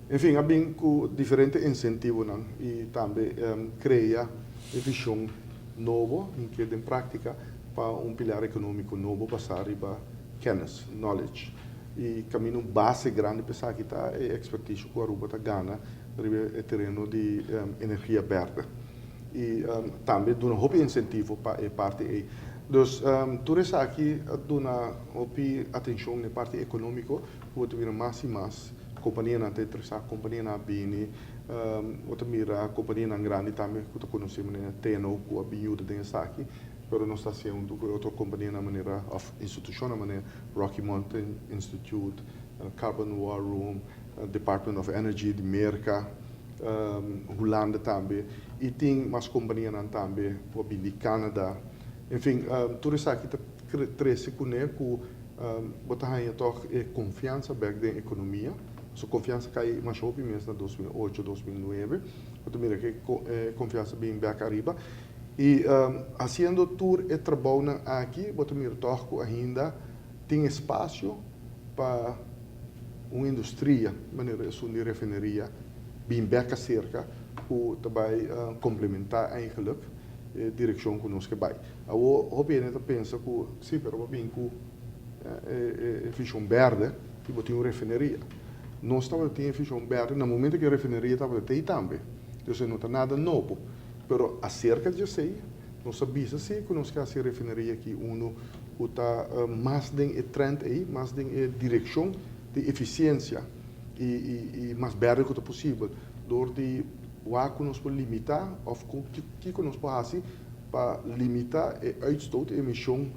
En fin, a bin ku diferente insentivonan i tambe krea e vishon nobo i ke den práktika pa un pilar ekonómiko nobo basá riba kennis, knowledge. I kaminda un base grandi pa esaki ta e ekspertisio ku Aruba ta gana riba e tereno di energia bèrdè. I tambe duna hopi insentivo pa e parti ei. Dus tur esaki a duna hopi atencion na e parti economico cu bo ta mira mas y mas companianan ta interesa, companianan a bini, bo ta mira companianan grandi tambe cu ta conoci manera TNO cu a bin yuda den esaki, pero nos ta haciendo hunto cu e otro companianan manera of institucionnan manera Rocky Mountain Institute, Carbon War Room, Department of Energy di Merca. Hulanda tambe y tin mas companianan tambe cu a bin di Canada. En fin, tur esaki ta trese kuné ku bo ta haña tòg e konfiansa bèk den ekonomia. So konfiansa kai masha hopi mes na 2008, 2009. Bo ta mira ku e konfiansa bin bèk ariba. I hasiendo tur e trabounan aki bo ta mira tòg ku ainda tin espasio pa un industria manera esun di refineria bin bèk aserka ku ta bai komplementá eigenlik e direkshon ku nos ke bai. Awor hopi hende ta pensa ku si, pero bo bin ku e vishon bèrdè i bo tin un refineria. Nos tabata tin e vishon bèrdè na momento ku e refineria tabata tei tambe. Dus e no ta nada nobo. Pero aserka di esei nos a bisa si ku nos ke hasi e refineria aki unu ku ta mas den e trend ei, mas den e direkshon di efisiensia i mas bèrdè ku ta posibel dor di wak ku nos por limitá òf kiko nos por hasi pa limitá e uitstoot, e emishon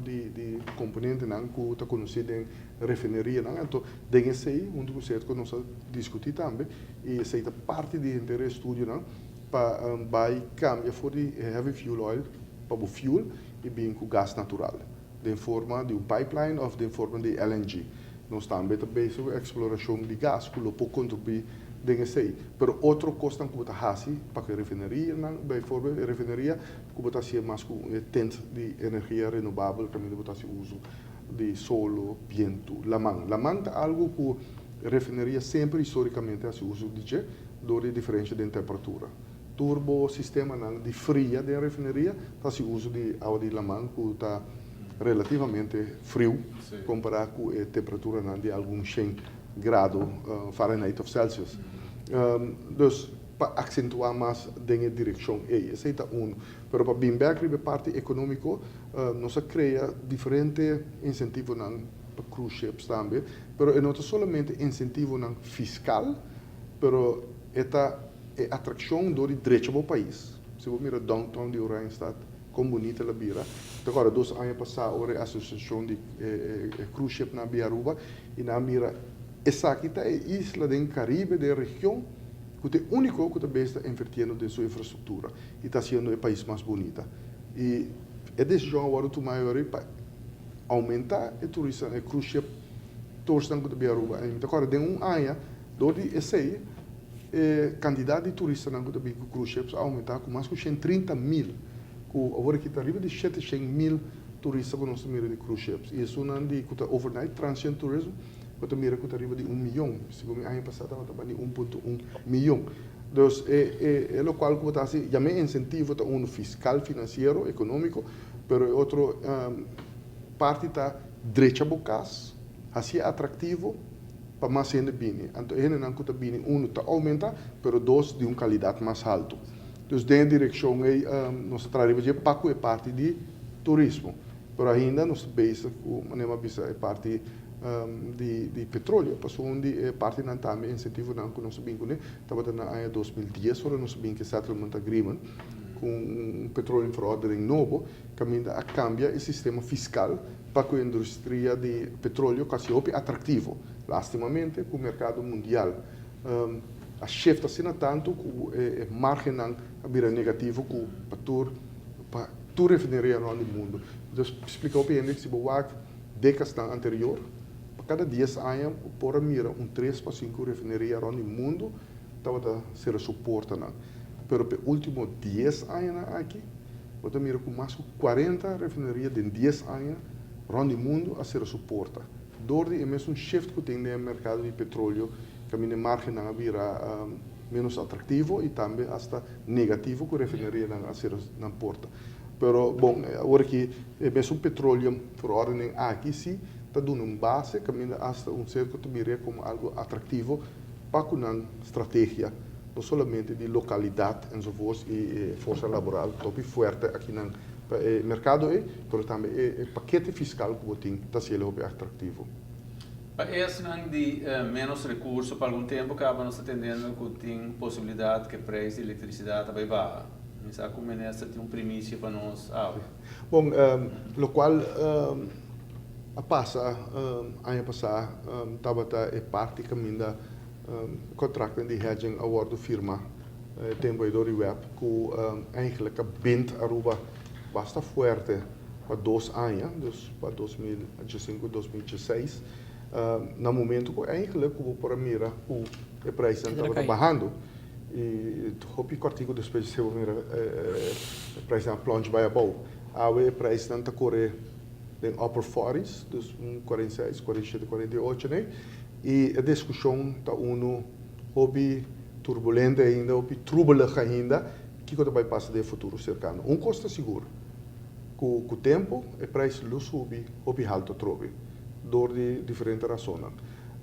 di komponentenan ku ta kondusí den refinerianan. Anto den esei huntu ku Serco nos a diskutí tambe i esei ta parti di henter e estudionan pa bai kambia for di heavy fuel oil pa bo fuel i bin ku gas natural den forma di un pipeline òf den forma di LNG. Nos tambe ta bezig ku eksplorashon di gas ku lo por kontribuí den esei. Pero otro kosnan ku bo ta hasi pa ku e refinerianan, bijvoorbeeld e refineria ku bo ta hasié mas ku e tent di energia renobabel kaminda bo ta hasi uso di solo, bientu, laman. Laman ta algu ku refineria semper histórikamente hasi uso di dje dor di e diferensha den temperatura. Tur bo sistemanan di fria den refineria ta hasi uso di awa di laman ku ta relativamente friu kompará ku e temperaturanan di algun shen grado Fahrenheit òf Celsius. Dus pa aksentuá mas den e direkshon ei. Esei ta unu. Pero pa bin bèk riba e parti ekonómiko nos a krea diferente insentivonan pa cruise ships tambe, pero e no ta solamente insentivonan fiskal, pero e ta e atrakshon dor di drecha bo pais. Si bo mira downtown di Oranjestad kon bunita el a bira. Ta kòrda dos aña pasá ora e asosiashon di e cruise shipnan a bia Aruba i nan a mira esaki ta e isla den Caribe, den region, ku ta e úniko ku ta bes ta invertiendo den su infrastruktura i ta hasiendo e pais mas bunita. I e desishon a wòrdu tumá e ora ei pa oumentá e turistanan, e cruise ship toursnan ku ta bia Aruba. I mi ta kòrda den un aña dor di esei e kantidat di turistanan ku ta bin ku cruise ships a oumentá ku mas ku 130.000, ku awor aki ta riba di 700.000 turista ku nos ta mira di cruise ships. I esunnan di ku ta overnight transient tourism bo ta mira ku ta riba di un miyon. Segun mi aña pasá tabata ba di 1.1 miyon. Dus e e lokual ku bo ta hasi yam'é insentivo ta unu fiskal, finansiero, ekonómiko, pero e otro parti ta drecha bo kas, hasié atraktivo pa mas hende bini. Anto e hendenan ku ta bini unu ta oumentá, pero dos di un kalidat mas haltu. Dus den e direkshon ei nos ta traha riba dje pa ku e parti di turismo. Pero ainda nos ta bezig ku manera mi a bisa e parti di petroleo, pasobra un di e partinan tambe insentivonan ku nos a bin kuné tabata na aña 2010 ora nos a bin ku e settlement agreement ku un petroleum verordening nobo kaminda a kambia e sistema fiskal pa ku e industria di petroleo ku a sido hopi atraktivo. Lastimamente ku merkado mundial a shift asina tantu ku e margennan a bira negativo ku pa tur pa tur refineria rond di mundu. Entonces splika hopi hende si bo wak dekasnan anterior, pa kada dies aña bo por a mira un tres pa sinku refineria rond di mundu tabata sera su portanan. Pero pa e ultimo dies añanan aki bo ta mira ku mas ku 40 refineria den dies aña rond di mundu a sera su porta. Dor di e mesun shift ku tin den e merkado di petroleo kaminda e margennan a bira menos atraktivo i tambe asta negativo ku refinerianan a sera nan porta. Pero bon, awor aki e mesun petroleum verordening aki si ta duna un base kaminda asta un serko ta mir'é komo algu atraktivo pa ku nan strategia no solamente di lokalidat enzovoorts i e forsa laboral topi fuerte akinan pa e merkado ei, pero tambe e pakete fiskal ku bo tin ta hasiel hopi atraktivo. Pa esnan di ménos rekurso pa algun tempu kaba nos ta tendendo ku tin posibilidat ku e preis di elektrisidat ta bai baha. Mi sa ku minister tin un primisia pa nos awe. Bon, lokual a pasa aña pasá tabata e parti kaminda kontraktonan di hedging a wòrdu firmá e tempu ei dor di web ku eigentlik a bint Aruba basta fuerte. Pa 2 aña, dus pa 2015, 2016, na momento ku eigenlijk ku por mira ku e prijs tabata bahando. I hopi kòrtiku despues bo mira e prijs a plunge bai abou. Awe e prijs ta kore den upper 40s, dus un 46, 47, 48, ne? I e diskushon ta unu hopi turbulento ainda, hopi troebelig ainda, kiko ta bai pasa den futuro serkano. Un kos ta sigur, ku tempu e prijs lo subi hopi haltu atrobe, dor di diferente rason.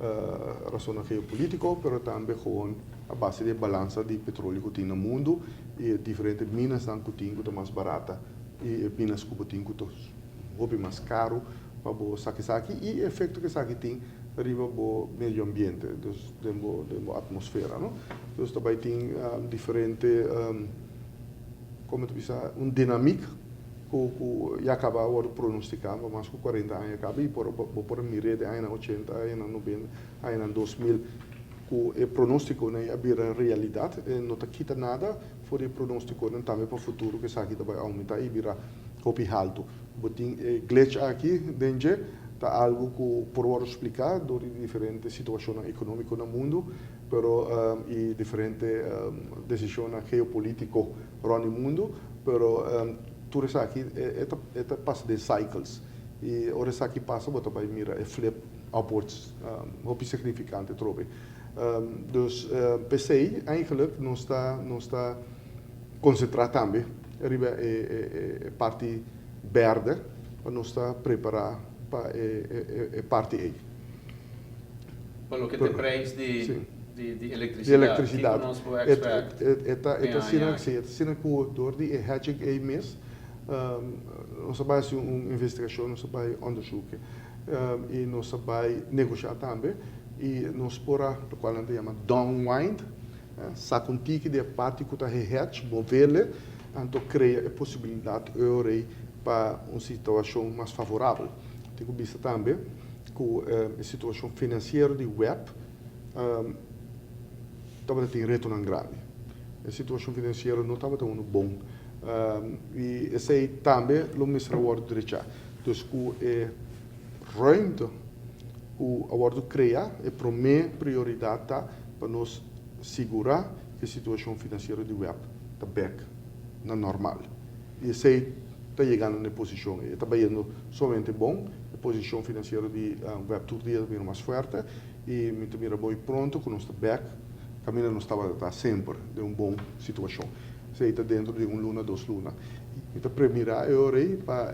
Rason geopolítiko, pero tambe gewoon a base di balansa di petroleo ku tin na mundu i diferente minas ku tin ku ta mas barata i minas ku tin ku ta hopi mas karu pa bo saka esaki i efekto ku esaki tin riba bo medio ambiente, dus den bo atmosfera, no? Dus tambe tin diferente, kon ta bisa, un dinamiek ku ya kaba a pronostiká pa mas ku 40 aña kaba i por mira den aña 80, aña 90, aña 2000 ku e pronóstikonan a bira realidat. No ta kita nada for di pronóstikonan tambe pa futuro ku esaki ta bai oumentá i bira hopi haltu. Bo tin e glitch aki den dje, ta algu ku por wòrdu spliká dor di diferente situashon ekonómiko na mundu, pero i diferente desishon geopolítiko rònt mundu, pero tur esaki e ta pasa den cycles. I ora esaki pasa, bo ta bai mira e flip upwards, hopi signifikante atrobe. Dus p'esei eigenlijk nos ta konsentrá tambe riba e parti bèrdè pa nos ta prepará pa e parti ei. Pa loke ta prijs di elektrisidat. Di elektrisidat. Kiko nos por expect? E ta asina, si, e ta asina ku dor di e hedging ei mes, nos a bai hasi un investigashon, nos a bai onderzoeken i nos a bai negoshá tambe i nos por a, lokual nan ta yama downwind, saka un tiki di e parti ku ta hedge, movele, anto krea e posibilidat ei pa un situashon mas favorabel. Tin ku bisa tambe ku e situashon finansiero di WEB tabatin retonan grandi. E situashon finansiero no tabata un bon. I esei tambe lo mester a wòrdu drechá. Dus ku e ruimte ku a wòrdu kreá, e promé prioridat ta pa nos sigurá ku e situashon finansiero di WEB ta bèk na normal. I esei ta yegando na e posishon. E ta bayendo solamente bon, e posishon finansiero di WEB tur dia ta bira mas fuerte i mi ta mira bon pronto ku nos ta bèk kaminda nos tabata semper den un bon situashon. Esei ta dentro di un luna, 2 luna. Mi ta premirá e ora ei pa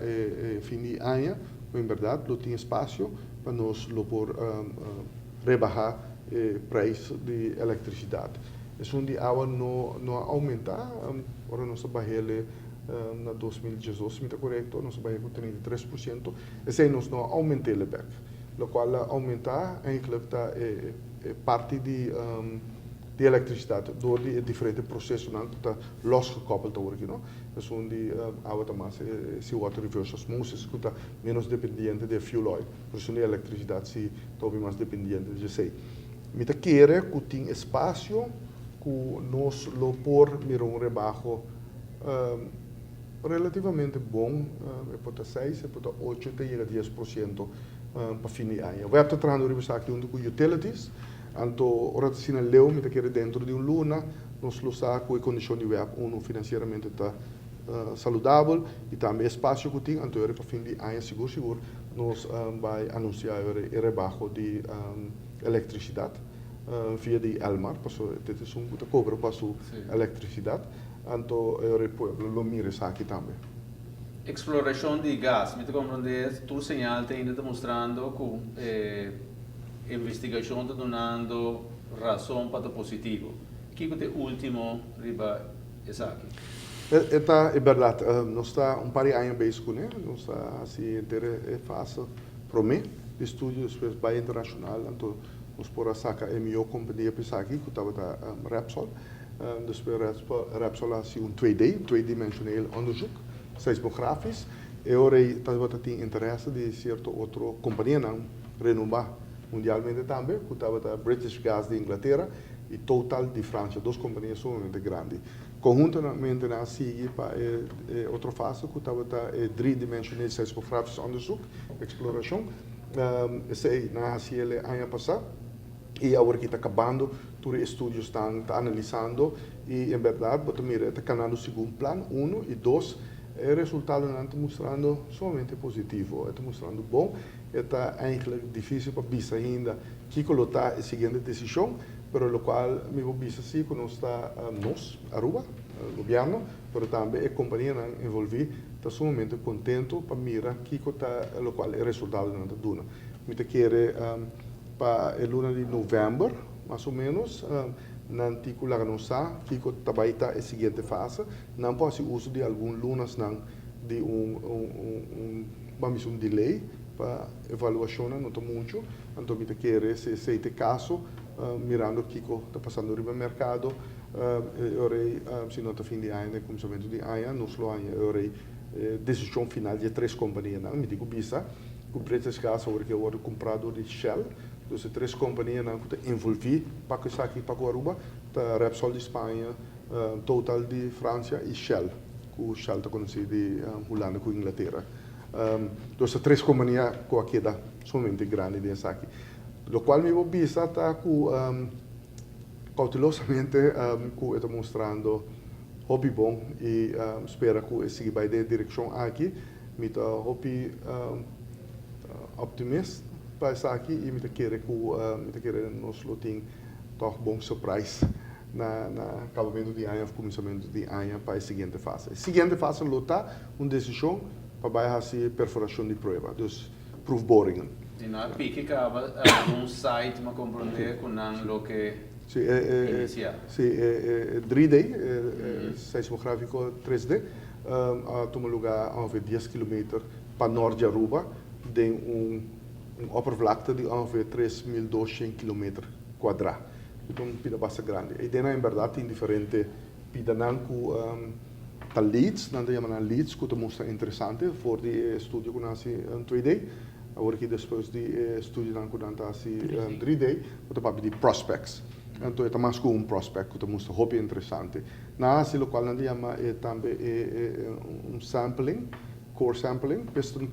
fin di aña, ku en berdat lo tin espasio pa nos lo por rebahá e prijs di elektrisidat. Esun di awa no a oumentá, ora nos a bah'é na 2018, mi ta korekto, nos a bah'é ku 33%, esei nos no a oument'é bèk. Lokual a oumentá eigenlijk ta e parti di elektrisidat dor di diferente prosesonan ku ta losgekoppeld awor aki, no? Esun di awa ta mas seawater reverse osmosis ku ta menos dependiente di fuel oil. Por esun di elektrisidat si ta hopi mas dependiente di esei. Mi ta kere ku tin espasio ku nos lo por mira un rebaho relativamente bon, e por ta 6, e por ta 8, te yega 10% pa fin di aña. WEB ta trahando riba esaki huntu ku utilities, anto ora ta asina leu, mi ta kere dentro di un luna, nos lo sa ku e kondishon di WEB unu finansieramente ta saludabel i tambe espasio ku tin, anto pa fin di aña sigur sigur nos bai anunsiá e rebaho di elektrisidat via di Elmar, pasobra dit is un ku ta kobra pa su elektrisidat, anto e pueblo lo mira esaki tambe. Eksplorashon di gas, mi ta komprondé, tur señal ta ainda mustrando ku investigashon ta dunando rason pa ta positivo. Kiko ta e último riba esaki? E ta berdat, nos ta un par di aña bezig kuné, nos ta hasi henter e fase promé di estudio, despues bai internashonal, anto nos por a saka e mihó kompania pa esaki, ku tabata Repsol. Despues Repsol a hasi un 2D, tweedimensioneel onderzoek, seismografisch. E ora ei tabata tin interes di sierto otro kompanianan renombrá mundialmente tambe, ku tabata British Gas di Inglatera. i Total di Francia, dos kompania sumamente grandi. Konhuntamente nan a sigui pa e otro fase ku tabata e driedimensioneel seismografisch onderzoek, eksplorashon. Esei nan a hasi el e aña pasá i awor aki ta kabando tur e estudiosnan ta analisando i en bèrdat bo ta mira e ta kanando segun plan, uno, i dos, e resultadonan ta mustrando sumamente positivo, e ta mustrando bon. E ta eigenlijk difícil pa bisa ainda kiko lo ta e siguiente desishon, pero lokual mi por bisa si ku nos ta, nos, Aruba, gobierno, pero tambe e kompanianan envolví ta sumamente kontento pa mira kiko ta lokual e resultadonan ta duna. Mi ta kere pa e luna di novèmber, mas o ménos, nan tin ku laga nos sa kiko ta bai ta e siguiente fase. Nan por hasi uso di algun lunasnan di un un Ban bisa un delay pa evaluashonnan no ta muchu, anto mi ta kere si esei ta e kaso, mirando kiko ta pasando riba e merkado, e ora ei si no ta fin di aña na e kuminsamentu di aña nos lo haña e ora ei e desishon final di e tres kompanianan. Mi tin ku bisa ku British Gas awor ke a wòrdu kumprá dor di Shell, dus e tres kompanianan ku ta envolví pa ku esaki pa ku Aruba ta Repsol di Spaña, Total di Fransia i Shell. Ku Shell ta konosí di Hulanda ku Inglatera. Dos ta tres kompania ku a keda sumamente grandi den esaki. Lokual mi por bisa ta ku koutelosamente ku e ta mustrando hopi bon i spera ku e sigui bai den e direkshon aki. Mi ta hopi optimist pa esaki i mi ta kere ku mi ta kere nos lo tin tòg bon surprise. Na na kabamentu di aña òf kuminsamentu di aña pa e siguiente fase. E siguiente fase lo ta un desishon pa bai hasi perforashon di prueba, dus proefboringen. I nan a piki kaba algun site mi a komprondé ku nan lo ke inisiá. Si, e 3D, e seismográfiko 3D, a tuma lugá ongeveer dies kilometer pa nort di Aruba den un un oppervlakte di ongeveer 3200 kilometer kuadrá. Ku ta un pida basta grandi. E ideanan en bèrdat tin diferente pidanan ku ta leads, nan ta yama nan leads, ku ta mustra interesante for di e estudio ku nan hasi 2D. Awor aki despues di e estudionan ku nan ta hasi 3D, bo ta papia di prospects. Anto e ta mas ku un prospect ku ta mustra hopi interesante. Nan a hasi lokual nan ta yama e tambe e un sampling, core sampling, piston,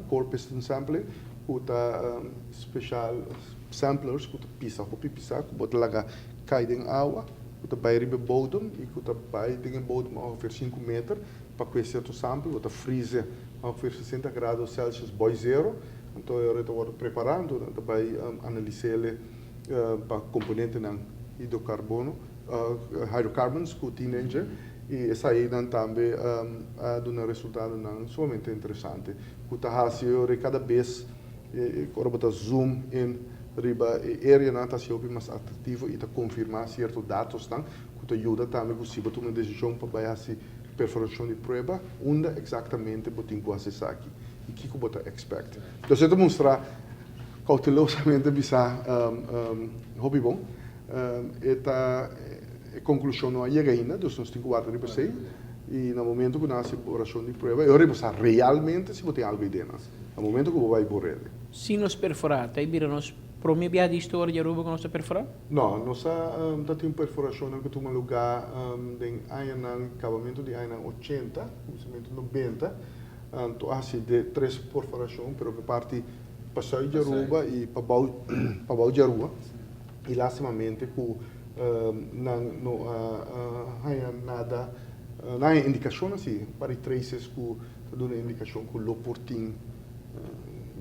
core piston sampling, ku ta special Samplers ku ta pisa hopi pisá ku bo ta laga kai den awa ku ta bai riba e bodem i ku ta bai den e bodem ongeveer sinku meter pa kue sierto sample bo ta frize ongeveer sesenta grado celsius boi zero anto e ora e ta wòrdu prepará anto nan ta bai analis'é pa komponentenan hidrokarbono hydrocarbons ku tin den dje i esainan tambe a duna resultadonan sumamente interesante ku ta hasi e ora kada bes Ora bo ta zoom in riba e areanan ta hasi hopi mas atractivo y ta confirma cierto datosnan cu ta yuda tambe cu si bo tuma un decision pa bay hasi perforacion di prueba unda exactamente bo tin cu hasi esaki y kico bo ta expect. Entonces e ta mustra cautelosamente bisa hopi bon. E ta e conclusion no a yega ainda dus nos tin cu warda riba esey y na momento cu nan hasi perforacion di prueba e ora bo sa realmente si bo tin algo idea. Na momento ku bo bai bo rede. Si nos perforá, ta e bira nos promé biaha di historia di Aruba ku nos ta perforá? No, nos a ta tin perforashonnan ku tuma lugá den añanan, kabamentu di añanan ochenta, kuminsamentu nobenta. Anto a hasi de tres perforashon, pero pa parti pa sùit di Aruba i pa bou pa bou di Aruba. I lastimamente ku nan no a haña nada, nan a haña indikashon asi, un par di traces ku Ta duna indikashon ku lo por tin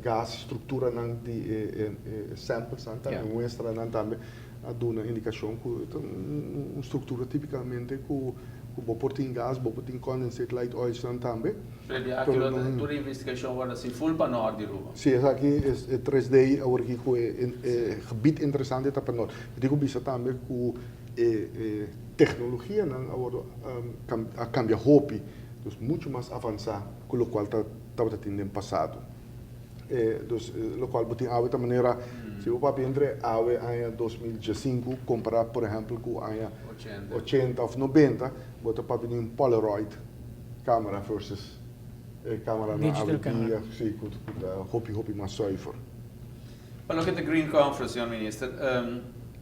gas, strukturanan di e samplesnan tambe, muestranan tambe a duna indikashon ku ta un struktura tipikamente ku bo por tin gas, bo por tin condensate light oilsnan tambe. Pero di aki lo ta tur e investigashon wòrdu hasi ful pa nòrt di Aruba. Si, esaki e 3D awor aki ku e gebit interesante ta pa nòrt. Mi tin ku bisa tambe ku e teknologianan a wòrdu a kambia hopi. Dus mucho mas avansa ku lokual ta tabata tin den pasado. E dus lokual bo tin awe ta manera si bo papia entre awe aña 2015 kompara por ehèmpel ku aña ochenta òf nobenta bo ta papia di un polaroid kamera versus e kameranan awe dia si ku ta hopi hopi mas zuiver. Pa loke ta Green Conference señor Minister.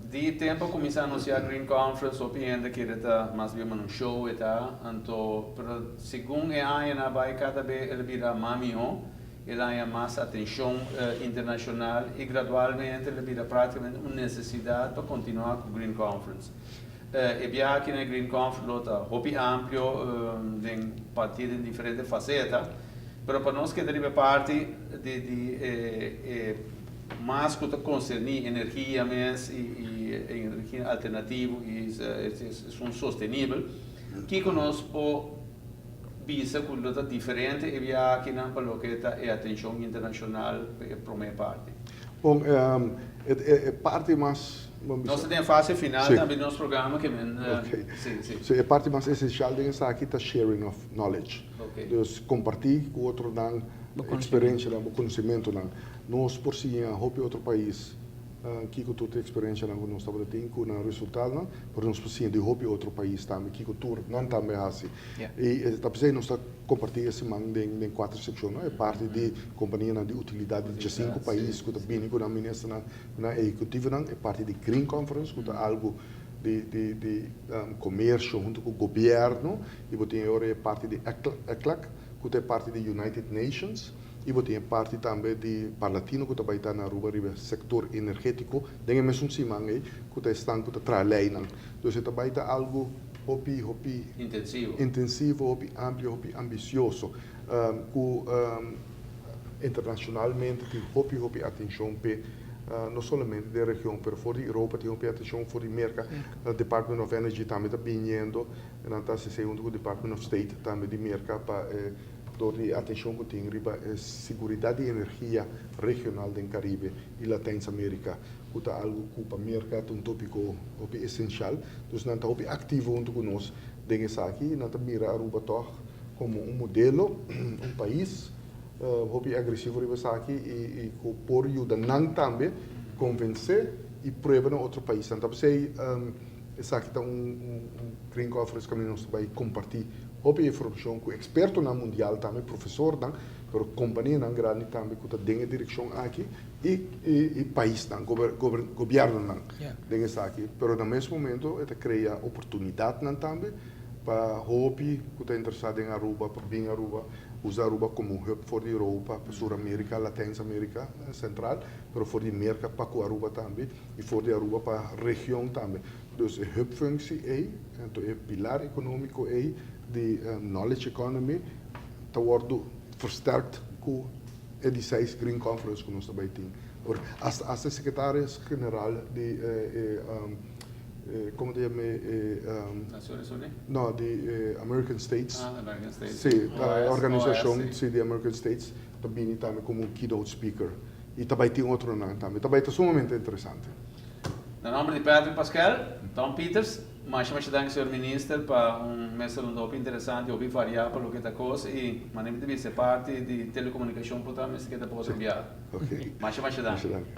Di tempo cuminsa anuncia Green Conference hopi hende kere ta mas bien un show e ta, anto pero segun e añanan a bay cada be el a bira mas miho, el a haña mas atencion internacional y gradualmente el a bira practicamente un necesidad pa continua cu Green Conference. E biaha aki na e Green Conference lo ta hopi amplio den parti den diferente faceta, pero pa nos keda riba e parti di di e mas ku ta konserní energia mes i energia alternativo i esun sostenibel, kiko nos por bisa ku lo ta diferente e biaha akinan pa loke ta e atenshon internashonal pa e promé parti? Bon, e parti mas. Nos ta den fase final tambe di nos programa ke men. Si, si. Si, e parti mas esensial den esaki ta sharing of knowledge. Dus kompartí ku otronan eksperensianan, bo konosementunan. Nos por siña hopi otro pais kiko tur ta eksperensianan ku nos tabata tin ku nan resultadonan, pero nos por siña di hopi otro pais tambe kiko tur nan tambe hasi. I ta p'esei nos ta kompartí e siman den kuater sekshon, no? E parti di kompanianan di utilidat di diesinku pais ku ta bini ku nan ministernan, ku nan ehekutivonan, e parti di Green Conference ku ta algu di di di komersio huntu ku gobièrnu, i bo tin e ora e parti di ECLAC ku ta e parti di United Nations. I bo tin e parti tambe di Parlatino ku ta bai ta na Aruba riba sektor energetiko den e mesun siman ei ku ta esnan ku ta traha leinan. Dus e ta bai ta algu hopi hopi intensivo, hopi amplio, hopi ambisioso ku internashonalmente tin hopi hopi atenshon p'e no solamente den region pero for di Europa tin hopi atenshon, for di Merka Department of Energy tambe ta biniendo nan ta hasi esei huntu ku Department of State tambe di Merka pa e Dor di e atencion cu tin riba e siguridad di energia regional den Caribe y Latijns America, cu ta algo cu pa Merca ta un topico hopi esencial. Dus nan ta hopi activo hunto cu nos den esaki y nan ta mira Aruba tog como un modelo, un pais hopi agresivo riba esaki y cu por yuda nan tambe convence y prueba na otro paisnan. Ta p'esey esaki ta un Green Conference caminda nos ta bay comparti Hopi informashon ku ekspertonan mundial tambe, profesornan, pero kompanianan grandi tambe ku ta den e direkshon aki i i paisnan, gobièrnunan den esaki. Pero na mes momento e ta krea oportunidatnan tambe pa hopi ku ta interesá den Aruba pa bin Aruba, usa Aruba komo hub for di Europa, pa Sur Amerika, Latijns Amerika Sentral, pero for di Merka pa ku Aruba tambe i for di Aruba pa region tambe. Dus e hubfunctie ei, anto e pilar economico ei di knowledge economy ta wordo versterkt cu e di seis Green Conference cu nos ta bay tin. Ora, hasta hasta e secretaris general di e e como ta yama e Naciones Uni? No, di e American States. Ah, American States. Si, e organisacion si di American States ta bini tambe como un keynote speaker. Y ta bay tin otronan tambe. Ta bay ta sumamente interesante. Na nomber di Patrick Paskel, Tom Pieters, masha masha danki señor Minister pa un mesa rond hopi interesante, hopi variá pa loke ta kos i manera mi ta bisa e parti di telekomunikashon por ta mester keda pa otro biaha. Masha masha danki. Masha danki.